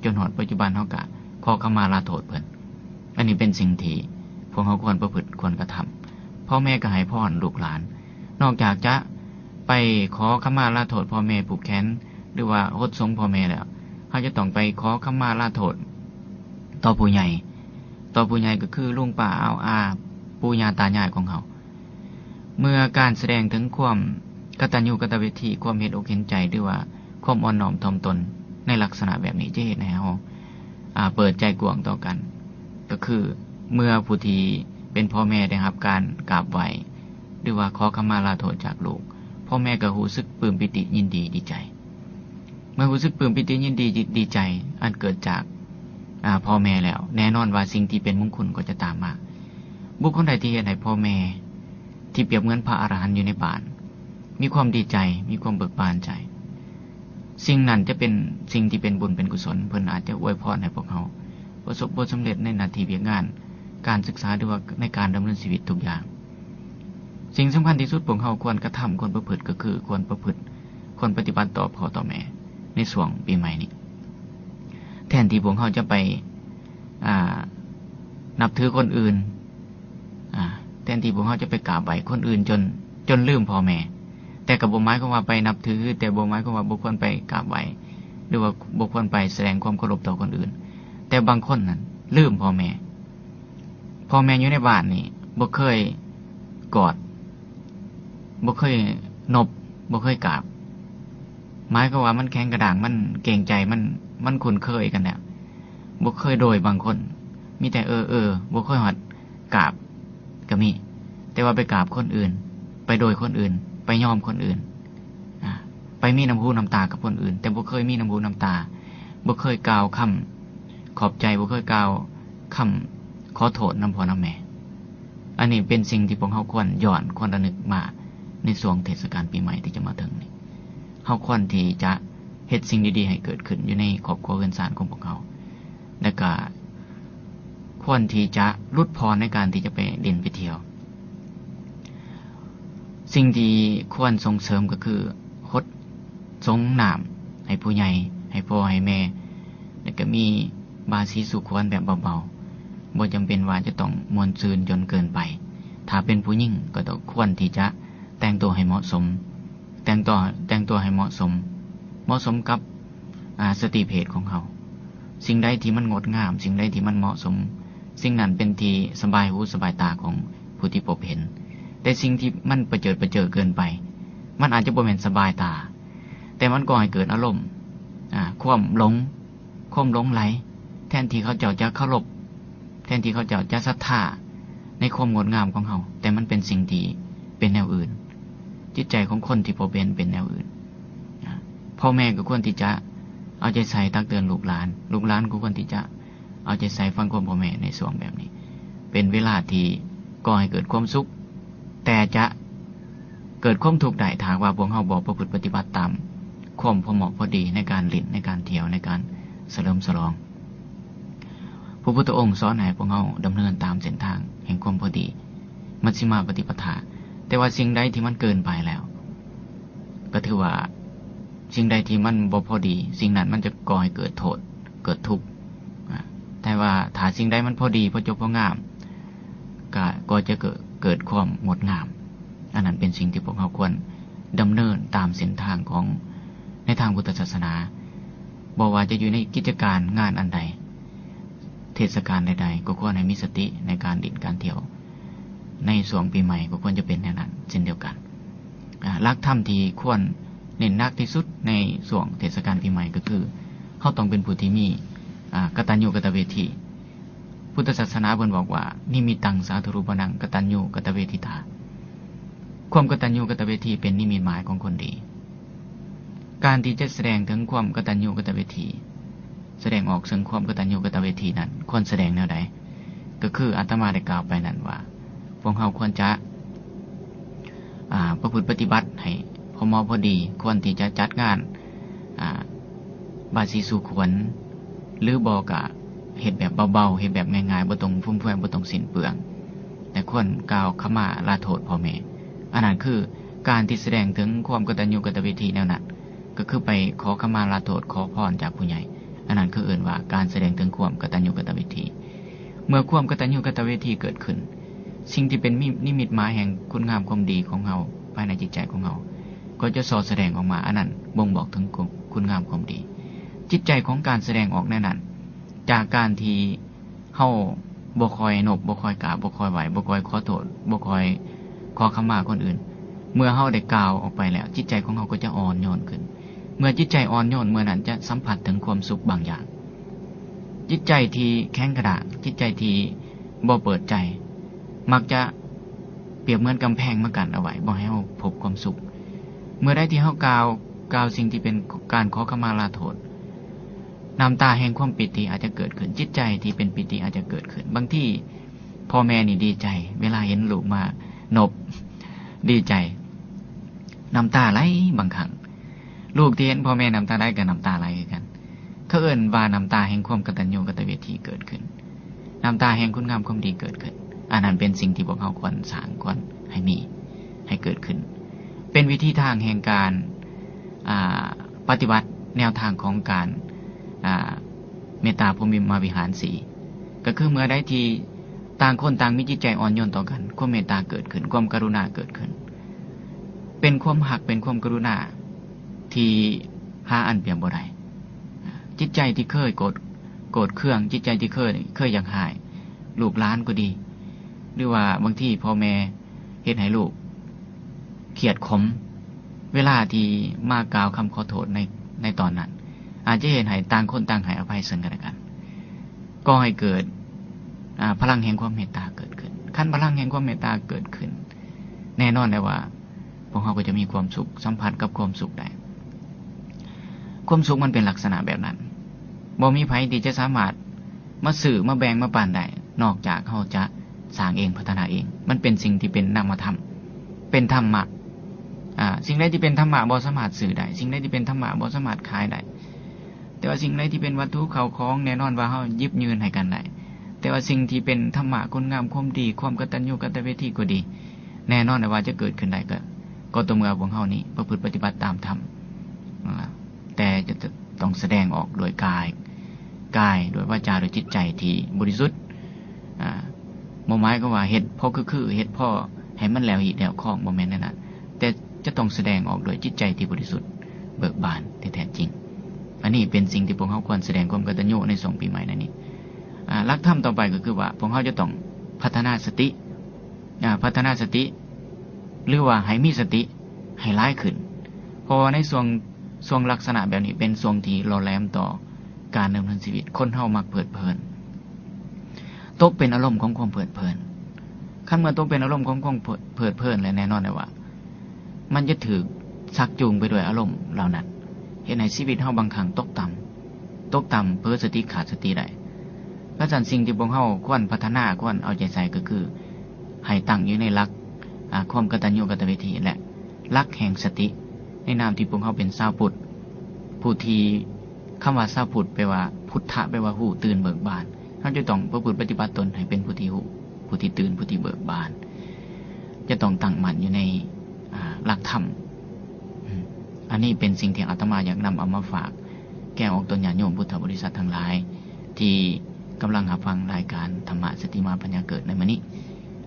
ຈົນຮອດປັດຈຸບັນ ເຮົາກະຂໍຂະມາລາໂທດເພິ່ນ. ອັນນີ້ເປັນສິ່ງທີ່ພວກເຮົາຄວນປະພຶດຄວນກະທຳ. ພໍ່ແມ່ກໍໃຫ້ພອນລູກຫຼານ, ນອກຈາກຈະໄປຂໍຂະມາລາໂທດພໍ່ແມ່, ຜູກແຂນ ຫຼືວ່າຫົດສົງພໍ່ແມ່ແລ້ວ, ເຮົາຈະຕ້ອງໄປຂໍຂະມາລາໂທດຕໍ່ຜູ້ໃຫຍ່, ຕໍ່ຜູ້ໃຫຍ່ກໍຄືລຸງປ້າອາວອາ ປູ່ຍ່າຕາຍາຍຂອງເຮົາ. ເມື່ອການສະແດງເຖິງຄວາມກະຕັນຍູກະຕະເວທີ, ຄວາມເຫັນອົກເຫັນໃຈ ຫຼືວ່າຄວາມອ່ອນນ້ອມຖ່ອມຕົນໃນລັກສະນະແບບນີ້ ຈະເຮັດໃຫ້ເຮົາ ອາ ເປີດໃຈກວ້າງຕໍ່ກັນ. ກໍຄືເມື່ອຜູ້ທີ່ເປັນພໍ່ແມ່ໄດ້ຮັບການກາບໄຫວ້ ຫຼືວ່າຂໍຂະມາລາໂທດຈາກລູກ, ພໍ່ແມ່ກໍຮູ້ສຶກປຶ້ມປີຕິຍິນດີດີໃຈ. ເມື່ອຮູ້ສຶກປຶ້ມປີຕິຍິນດີ ດີໃຈອັນເກີດຈາກ ອາ ພໍ່ແມ່ແລ້ວ, ແນ່ນອນວ່າສິ່ງທີ່ເປັນມຸງຄຸນກໍຈະຕາມມາ. ບຸກຄົນໃດທີ່ເຮັດໃຫ້ພໍ່ແມ່ທີ່ປຽບເໝືອນພະອະລະຫັນຢູ່ໃນບ້ານ ມີຄວາມດີໃຈ, ມີຄວາມເບີກບານໃຈ, ສິ່ງນັ້ນຈະເປັນສິ່ງທີ່ເປັນບຸນເປັນກຸສົນ. ເພິ່ນອາດຈະອວຍພອນໃຫ້ພວກເຮົາປະສົບຜົນສຳເລັດໃນໜ້າທີ່ວຽກງານ, ການສຶກສາ ຫຼືວ່າໃນການດຳເນີນຊີວິດທຸກຢ່າງ. ສິ່ງສຳຄັນທີ່ສຸດພວກເຮົາຄວນກະທຳ, ຄວນປະພຶດ ກໍຄືຄວນປະພຶດ, ຄວນປະຕິບັດຕໍ່ພໍ່ຕໍ່ແມ່ໃນຊ່ວງປີໃໝ່ນີ້. ແທນທີ່ພວກເຮົາຈະໄປ ອາ ນັບຖືຄົນອື່ນ, ອາ ແທນທີ່ພວກເຮົາຈະໄປກາບໄຫວ້ຄົນອື່ນຈົນ ຈົນລືມພໍ່ແມ່, ແຕ່ກໍບໍ່ໝາຍຄວາມວ່າໄປນັບຖື, ແຕ່ບໍ່ໝາຍຄວາມວ່າບໍ່ຄວນໄປກາບໄຫວ້ ຫຼືວ່າບໍ່ຄວນໄປສະແດງຄວາມເຄົາລົບຕໍ່ຄົນອື່ນ. ແຕ່ບາງຄົນນັ້ນລືມພໍ່ແມ່. ພໍ່ແມ່ຢູ່ໃນບ້ານນີ້ບໍ່ເຄີຍກອດ, ບໍ່ເຄີຍນົບ, ບໍ່ເຄີຍກາບ, ໝາຍຄວາມວ່າມັນແຂງກະດ້າງ, ມັນເກງໃຈ, ມັນ ມັນຄຸ້ນເຄີຍກັນແລ້ວ, ບໍ່ເຄີຍໂດຍ. ບາງຄົນມີແຕ່ເອີໆ, ບໍ່ເຄີຍຮອດກາບກໍມີ, ແຕ່ວ່າໄປກາບຄົນອື່ນ, ໄປໂດຍຄົນອື່ນ, ໄປຍອມຄົນອື່ນ, ອາ ໄປມີນ້ຳຫູນ້ຳຕາກັບຄົນອື່ນ, ແຕ່ບໍ່ເຄີຍມີນ້ຳຫູນ້ຳຕາ, ບໍ່ເຄີຍກ່າວຄຳຂອບໃຈ, ບໍ່ເຄີຍກ່າວຄຳຂໍໂທດນຳພໍ່ນຳແມ່. ອັນນີ້ເປັນສິ່ງທີ່ພວກເຮົາຄວນຍ້ອນ, ຄວນລະນຶກມາໃນຊ່ວງເທດສະການປີໃໝ່ທີ່ຈະມາເຖິງນີ້. ເຮົາຄວນທີ່ຈະເຮັດສິ່ງດີໆໃຫ້ເກີດຂຶ້ນຢູ່ໃນຄອບຄົວເຮືອນຊານຂອງພວກເຮົາ, ແລະກະຄວນທີ່ຈະຫຼຸດຜ່ອນໃນການທີ່ຈະໄປຫຼິ້ນໄປທ່ຽວ. ສິ່ງທີ່ຄວນສົ່ງເສີມກໍຄືຫົດສົງນ້ຳໃຫ້ຜູ້ໃຫຍ່, ໃຫ້ພໍ່ໃຫ້ແມ່, ແລະກະມີບາສີສູ່ຂວັນແບບເບົາໆ, ບໍ່ຈຳເປັນວ່າຈະຕ້ອງມ່ວນຊື່ນຈົນເກີນໄປ. ຖ້າເປັນຜູ້ຍິງກໍຕ້ອງຄວນທີ່ຈະແຕ່ງຕົວໃຫ້ເໝາະສົມ, ແຕ່ງຕົວ ແຕ່ງຕົວໃຫ້ເໝາະສົມ, ເໝາະສົມກັບ ອາ ສະຕີເພດຂອງເຮົາ. ສິ່ງໃດທີ່ມັນງົດງາມ, ສິ່ງໃດທີ່ມັນເໝາະສົມ, ສິ່ງນັ້ນເປັນທີ່ສະບາຍຫູສະບາຍຕາຂອງຜູ້ທີ່ພົບເຫັນ. ແຕ່ສິ່ງທີ່ມັນປະເຈີດປະເຈີເກີນໄປ, ມັນອາດຈະບໍ່ແມ່ນສະບາຍຕາ, ແຕ່ມັນກໍ່ໃຫ້ເກີດອາລົມ ອາ ຄວາມຫຼົງ, ຄວາມຫຼົງໄຫຼ, ແທນທີ່ເຂົາເຈົ້າຈະເຄົາລົບ, ແທນທີ່ເຂົາເຈົ້າຈະສັດທາໃນຄວາມງົດງາມຂອງເຮົາ, ແຕ່ມັນເປັນສິ່ງທີ່ເປັນແນວອື່ນ. ຈິດໃຈຂອງຄົນທີ່ພົບເຫັນເປັນແນວອື່ນ. ອາ ເພ ພໍ່ແມ່ກໍຄວນທີ່ຈະເອົາໃຈໃສ່ຕັກເຕືອນລູກຫຼານ, ລູກຫຼານກໍຄວນທີ່ຈະເອົາໃຈໃສ່ຟັງຄວາມພໍ່ແມ່ໃນຊ່ວງແບບນີ້. ເປັນເວລາທີ່ກໍ່ໃຫ້ເກີດຄວາມສຸກ, ແຕ່ຈະເກີດຄວາມທຸກໄດ້ ຖ້າຫາກວ່າພວກເຮົາບໍ່ປະພຶດປະຕິບັດຕາມຄວາມພໍເໝາະພໍດີໃນການຫຼິ້ນ, ໃນການທ່ຽວ, ໃນການສະເຫຼີມສະຫຼອງ. ພະພຸດທະອົງສອນໃຫ້ພວກເຮົາດຳເນີນຕາມເສັ້ນທາງແຫ່ງຄວາມພໍດີ, ມັດຊິມາປະຕິປະທາ. ແຕ່ວ່າສິ່ງໃດທີ່ມັນເກີນໄປແລ້ວ, ກໍຖືວ່າສິ່ງໃດທີ່ມັນບໍ່ພໍດີ, ສິ່ງນັ້ນມັນຈະກໍ່ໃຫ້ເກີດໂທດ, ເກີດທຸກ. ອາ, ແຕ່ວ່າຖ້າສິ່ງໃດມັນພໍດີ, ພໍຈົບ, ພໍງາມ, ກໍ, ກໍຈະເກີດ, ເກີດຄວາມງົດງາມ. ອັນນັ້ນເປັນສິ່ງທີ່ພວກເຮົາຄວນດຳເນີນຕາມເສັ້ນທາງຂອງ, ໃນທາງພຸດທະສາສະໜາ. ບໍ່ວ່າຈະຢູ່ໃນກິດຈະການງານອັນໃດ, ເທດສະການໃດໆ, ກໍຄວນໃຫ້ມີສະຕິໃນການຫຼິ້ນການທ່ຽວ. ໃນຊ່ວງປີໃໝ່ກໍຄວນຈະເປັນແນວນັ້ນເຊັ່ນດຽວກັນ. ອາ, ຫຼັກທຳທີ່ຄວນເນັ້ນໜັກທີ່ສຸດໃນຊ່ວງເທດສະການປີໃໝ່ກໍຄື ເຮົາຕ້ອງເປັນຜູ້ທີ່ມີ, ອາ, ກະຕັນຍູກະຕະເວທີ. ພຸດທະສາສະໜາເພິ່ນບອກວ່າ ນິມິດຕັງສາທຸຣູປະນັງ ກະຕັນຍູກະຕະເວທິຕາ. ຄວາມກະຕັນຍູກະຕະເວທີເປັນນິມິດໝາຍຂອງຄົນດີ. ການທີ່ຈະສະແດງເຖິງຄວາມກະຕັນຍູກະຕະເວທີ, ສະແດງອອກເຊິ່ງຄວາມກະຕັນຍູກະຕະເວທີນັ້ນ ຄວນສະແດງແນວໃດ? ກໍຄືອາດຕະມາໄດ້ກ່າວໄປນັ້ນວ່າ ພວກເຮົາຄວນຈະ, ອາ, ປະພຶດປະຕິບັດໃຫ້ພໍເໝາະພໍດີ, ຄວນທີ່ຈະຈັດງານ, ອາ, ບາສີສູ່ຂວັນ ຫຼືບໍ່ກະເຮັດແບບເບົາໆ, ເຮັດແບບງ່າຍໆ, ບໍ່ຕ້ອງຟຸມເຟືອຍ, ບໍ່ຕ້ອງສິ້ນເປືອງ, ແຕ່ຄວນກ່າວຂະມາລາໂທດພໍ່ແມ່. ອັນນັ້ນຄືການທີ່ສະແດງເຖິງຄວາມກະຕັນຍູກະຕະເວທີແນວນັ້ນ, ກໍຄືໄປຂໍຂະມາລາໂທດ, ຂໍພອນຈາກຜູ້ໃຫຍ່. ອັນນັ້ນຄືເອີ້ນວ່າການສະແດງເຖິງຄວາມກະຕັນຍູກະຕະເວທີ. ເມື່ອຄວາມກະຕັນຍູກະຕະເວທີເກີດຂຶ້ນ, ສິ່ງທີ່ເປັນນິ, ນິມິດໝາຍແຫ່ງຄຸນງາມຄວາມດີຂອງເຮົາ, ພາຍໃນຈິດໃຈຂອງເຮົາ, ກໍຈະສ່ອສະແດງອອກມາ. ອັນນັ້ນບົ່ງບອກເຖິງຄຸນ, ຄຸນງາມຄວາມດີ. ຈິດໃຈຂອງການສະແດງອອກແນວນັ້ນ, ຈາກການທີ່ເຮົາບໍ່ຄ່ອຍນົບ, ບໍ່ຄ່ອຍກາບ, ບໍ່ຄ່ອຍໄຫວ້, ບໍ່ຄ່ອຍຂໍໂທດ, ບໍ່ຄ່ອຍຂໍຂະມາຄົນອື່ນ, ເມື່ອເຮົາໄດ້ກ່າວອອກໄປແລ້ວ, ຈິດໃຈຂອງເຮົາກໍຈະອ່ອນໂຍນຂຶ້ນ. ເມື່ອຈິດໃຈອ່ອນໂຍນ, ເມື່ອນັ້ນຈະສຳຜັດເຖິງຄວາມສຸກບາງຢ່າງ. ຈິດໃຈທີ່ແຂງກະດ້າງ, ຈິດໃຈທີ່ບໍ່ເປີດໃຈ, ມັກຈະປຽບເໝືອນກຳແພງມາກັ້ນເອົາໄວ້, ບໍ່ໃຫ້ເຮົາພົບຄວາມສຸກ. ເມື່ອໃດທີ່ເຮົາກ່າວ, ກ່າວສິ່ງທີ່ເປັນການຂໍຂະມາລາໂທດ, ນ້ຳຕາແຫ່ງຄວາມປີຕິອາດຈະເກີດຂຶ້ນ, ຈິດໃຈທີ່ເປັນປີຕິອາດຈະເກີດຂຶ້ນ. ບາງທີພໍ່ແມ່ນີ້ດີໃຈ ເວລາເຫັນລູກມານົບ, ດີໃຈ ນ້ຳຕາໄຫຼບາງຄັ້ງ. ລູກທີ່ເຫັນພໍ່ແມ່ນ້ຳຕາໄຫຼກໍນ້ຳຕາໄຫຼຄືກັນ. ເຂົາເອີ້ນວ່ານ້ຳຕາແຫ່ງຄວາມກະຕັນຍູກະຕະເວທີເກີດຂຶ້ນ, ນ້ຳຕາແຫ່ງຄຸນງາມຄວາມດີເກີດຂຶ້ນ. ອັນນັ້ນເປັນສິ່ງທີ່ພວກເຮົາຄວນສ້າງ, ຄວນໃຫ້ມີ, ໃຫ້ເກີດຂຶ້ນ. ເປັນວິທີທາງແຫ່ງການ, ອາ, ປະຕິບັດແນວທາງຂອງການ, ອາ, ເມດຕາພົມວິມມະວິຫານສີ່ ກໍຄືເມື່ອໃດທີ່ຕ່າງຄົນຕ່າງມີຈິດໃຈອ່ອນໂຍນຕໍ່ກັນ, ຄວາມເມດຕາເກີດຂຶ້ນ, ຄວາມກະລຸນາເກີດຂຶ້ນ, ເປັນຄວາມຮັກ, ເປັນຄວາມກະລຸນາທີ່ຫາອັນປຽບບໍ່ໄດ້. ຈິດໃຈທີ່ເຄີຍໂກດ, ໂກດເຄືອງ, ຈິດໃຈທີ່ເຄີຍ, ເຄີຍຢາກຮ້າຍ, ລູກຫຼານກໍດີ, ຫຼືວ່າບາງທີພໍ່ແມ່ ເຮັດໃຫ້ລູກຄຽດຂົມ, ເວລາທີ່ມາກ່າວຄຳຂໍໂທດໃນ, ໃນຕອນນັ້ນ, ອາດຈະເຮັດໃຫ້ຕ່າງຄົນຕ່າງໃຫ້ອະໄພເຊິ່ງກັນແລະກັນ, ກໍໃຫ້ເກີດ, ອາ, ພະລັງແຫ່ງຄວາມເມດຕາເກີດຂຶ້ນ. ຄັນພະລັງແຫ່ງຄວາມເມດຕາເກີດຂຶ້ນ, ແນ່ນອນແລ້ວວ່າ ພວກເຮົາກໍຈະມີຄວາມສຸກ, ສຳຜັດກັບຄວາມສຸກໄດ້. ຄວາມສຸກມັນເປັນລັກສະນະແບບນັ້ນ. ບໍ່ມີໃຜທີ່ຈະສາມາດມາຊື້, ມາແບ່ງ, ມາປັນໄດ້, ນອກຈາກເຮົາຈະສ້າງເອງ, ພັດທະນາເອງ. ມັນເປັນສິ່ງທີ່ເປັນນາມະທຳ, ເປັນທຳມະ. ອາ, ສິ່ງໃດທີ່ເປັນທຳມະບໍ່ສາມາດຊື້ໄດ້, ສິ່ງໃດທີ່ເປັນທຳມະບໍ່ສາມາດຂາຍໄດ້. ແຕ່ວ່າສິ່ງໃດທີ່ເປັນວັດຖຸເຂົ້າຂອງ, ແນ່ນອນວ່າເຮົາຫຍິບຍື່ນໃຫ້ກັນໄດ້. ແຕ່ວ່າສິ່ງທີ່ເປັນທຳມະ, ຄຸນງາມຄວາມດີ, ຄວາມກະຕັນຍູກະຕະເວທີກໍດີ, ແນ່ນອນແຫຼະວ່າຈະເກີດຂຶ້ນໄດ້ ກໍ, ກໍຕໍ່ເມື່ອພວກເຮົານີ້ປະພຶດປະຕິບັດຕາມທຳ, ແຕ່ຈະ, ຈະຕ້ອງສະແດງອອກໂດຍກາຍ, ກາຍ, ໂດຍວາຈາ, ໂດຍຈິດໃຈທີ່ບໍລິສຸດ. ອາ, ບໍ່ໝາຍຄວາມວ່າເຮັດພໍຄືໆ, ເຮັດພໍໃຫ້ມັນແຫຼວຮີດແຫຼວຄອງ, ບໍ່ແມ່ນແນວນັ້ນ, ແຕ່ຈະຕ້ອງສະແດງອອກໂດຍຈິດໃຈທີ່ບໍລິສຸດ, ເບີກບານທີ່ແທ້ຈິງ. ອັນນີ້ເປັນສິ່ງທີ່ພວກເຮົາຄວນສະແດງຄວາມກະຕັນຍູໃນຊ່ວງປີໃໝ່ໃນນີ້. ອາ, ຫຼັກທຳຕໍ່ໄປກໍຄືວ່າ ພວກເຮົາຈະຕ້ອງພັດທະນາສະຕິ, ອາ, ພັດທະນາສະຕິ ຫຼືວ່າໃຫ້ມີສະຕິໃຫ້ຫຼາຍຂຶ້ນ. ເພາະວ່າໃນຊ່ວງ, ຊ່ວງລັກສະນະແບບນີ້ເປັນຊ່ວງທີ່ຫຼໍ່ແຫຼມຕໍ່ການດຳເນີນຊີວິດ. ຄົນເຮົາມັກເພີດເພີນ, ຕົກເປັນອາລົມຂອງຄວາມເພີດເພີນ. ຄັນເມື່ອຕົກເປັນອາລົມຂອງຄວາມເພີດເພີນແລ້ວ ແນ່ນອນແລ້ວວ່າມັນຈະຖືກຊັກຈູງໄປດ້ວຍອາລົມເຫຼົ່ານັ້ນ. ເຮັດໃຫ້ຊີວິດເຮົາບາງຄັ້ງຕົກຕ່ຳ, ຕົກຕ່ຳເຜີສະຕິຂາດສະຕິໄດ້. ເພາະສະນັ້ນສິ່ງທີ່ພວກເຮົາຄວນພັດທະນາ, ຄວນເອົາໃຈໃສ່ກໍຄືໃຫ້ຕັ້ງຢູ່ໃນຫຼັກ, ອາ, ຄວາມກະຕັນຍູກະຕະເວທີ ແລະ ຫຼັກແຫ່ງສະຕິ ໃນນາມທີ່ພວກເຮົາເປັນຊາວພຸດ ຜູ້ທີ່, ຄຳວ່າຊາວພຸດແປວ່າ, ພຸດທະແປວ່າຮູ້ຕື່ນເບີກບານ. ເຮົາຈະຕ້ອງປະພຶດປະຕິບັດຕົນໃຫ້ເປັນຜູ້ທີ່ຮູ້, ຜູ້ທີ່ຕື່ນ, ຜູ້ທີ່ເບີກບານ, ຈະຕ້ອງຕັ້ງໝັ້ນຢູ່ໃນ, ອາ, ຫຼັກທຳ. ອາ, ອັນນີ້ເປັນສິ່ງທີ່ອາດຕະມາຢາກນຳເອົາມາຝາກແກ່ອອກຕົນຍາດໂຍມພຸດທະບໍລິສັດທັງຫຼາຍ ທີ່ກຳລັງຮັບຟັງລາຍການທຳມະສະຕິມາປັນຍາເກີດໃນມື້ນີ້,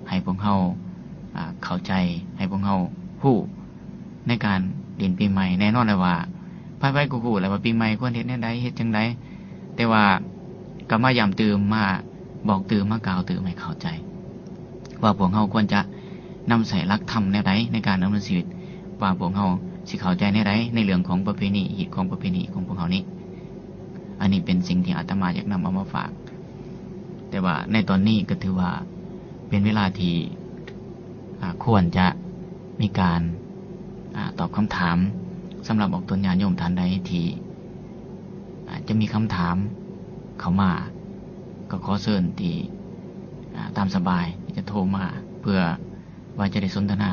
ໃຫ້ພວກເຮົາ, ອາ, ເຂົ້າໃຈ, ໃຫ້ພວກເຮົາຮູ້ ໃນການຫຼິ້ນປີໃໝ່. ແນ່ນອນແລ້ວວ່າໃຜໆກໍຮູ້ແລ້ວວ່າປີໃໝ່ຄວນເຮັດແນວໃດ, ເຮັດຈັ່ງໃດ, ແຕ່ວ່າກໍມາຢ້ຳຕື່ມ, ມາບອກຕື່ມ, ມາກ່າວຕື່ມໃຫ້ເຂົ້າໃຈວ່າພວກເຮົາຄວນຈະນຳໃຊ້ຫຼັກທຳແນວໃດໃນການດຳເນີນຊີວິດ, ວ່າພວກເຮົາຊິເຂົ້າໃຈແນວໃດໃນເລື່ອງຂອງປະເພນີ, ຮີດຄອງປະເພນີຂອງພວກເຮົານີ້. ອັນນີ້ເປັນສິ່ງທີ່ອາດຕະມາຢາກນຳເອົາມາຝາກ. ແຕ່ວ່າໃນຕອນນີ້ກໍຖືວ່າເປັນເວລາທີ່, ອາ, ຄວນຈະມີການ, ອາ, ຕອບຄຳຖາມ. ສຳລັບອອກຕົນຍາດໂຍມທ່ານໃດທີ່, ອາ, ຈະມີຄຳຖາມເຂົ້າມາ, ກໍຂໍເຊີນທີ່, ອາ, ຕາມສະບາຍທີ່ຈະໂທມາ ເພື່ອ ວ່າຈະໄດ້ສົນທະນາ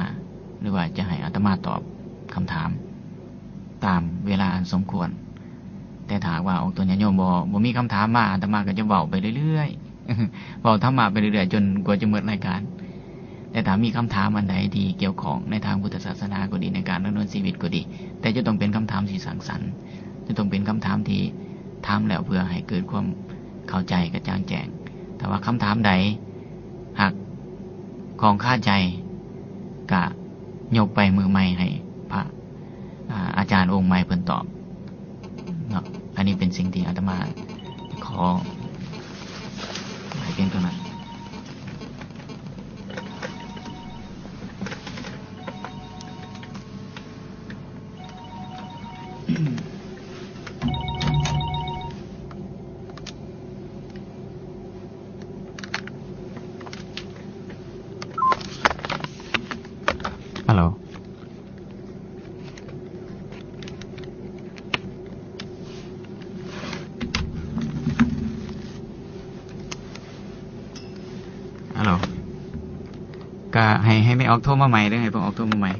ຫຼືວ່າຈະໃຫ້ອາດຕະມາຕອບຄຳຖາມຕາມເວລາອັນສົມຄວນ. ແຕ່ຖ້າຫາກວ່າອອກຕົນຍາດໂຍມບໍ່, ບໍ່ມີຄຳຖາມມາ, ອາດຕະມາກໍຈະເວົ້າໄປເລື້ອຍໆ, ເວົ້າທຳມະໄປເລື້ອຍໆ ຈົນກວ່າຈະໝົດລາຍການ. ແຕ່ຖ້າມີຄຳຖາມອັນໃດທີ່ກ່ຽວຂ້ອງໃນທາງພຸດທະສາສະໜາກໍດີ, ໃນການດຳເນີນຊີວິດກໍດີ, ແຕ່ຈະຕ້ອງເປັນຄຳຖາມທີ່ສ້າງສັນ, ຈະຕ້ອງເປັນຄຳຖາມທີ່ຖາມແລ້ວເພື່ອໃຫ້ເກີດຄວາມເຂົ້າໃຈກະຈ່າງແຈ້ງ. ຖ້າວ່າຄຳຖາມໃດ ຫາກຂ້ອງຄາໃຈ ກະຍົກໄປມື້ໃໝ່ໃຫ້ພະ, ອາ, ອາຈານອົງໃໝ່ເພິ່ນຕອບເນາະ. ອັນນີ້ເປັນສິ່ງທີ່ອາດຕະມາຂໍໃຫ້ພຽງເທົ່ານັ້ນ. ຮັລໂຫຼ ຮັລໂຫຼ ກະໃຫ້, ໃຫ້ແມ່ອອກໂທມາໃໝ່ເດີ, ໃຫ້ແມ່ອອກໂທມາໃໝ່.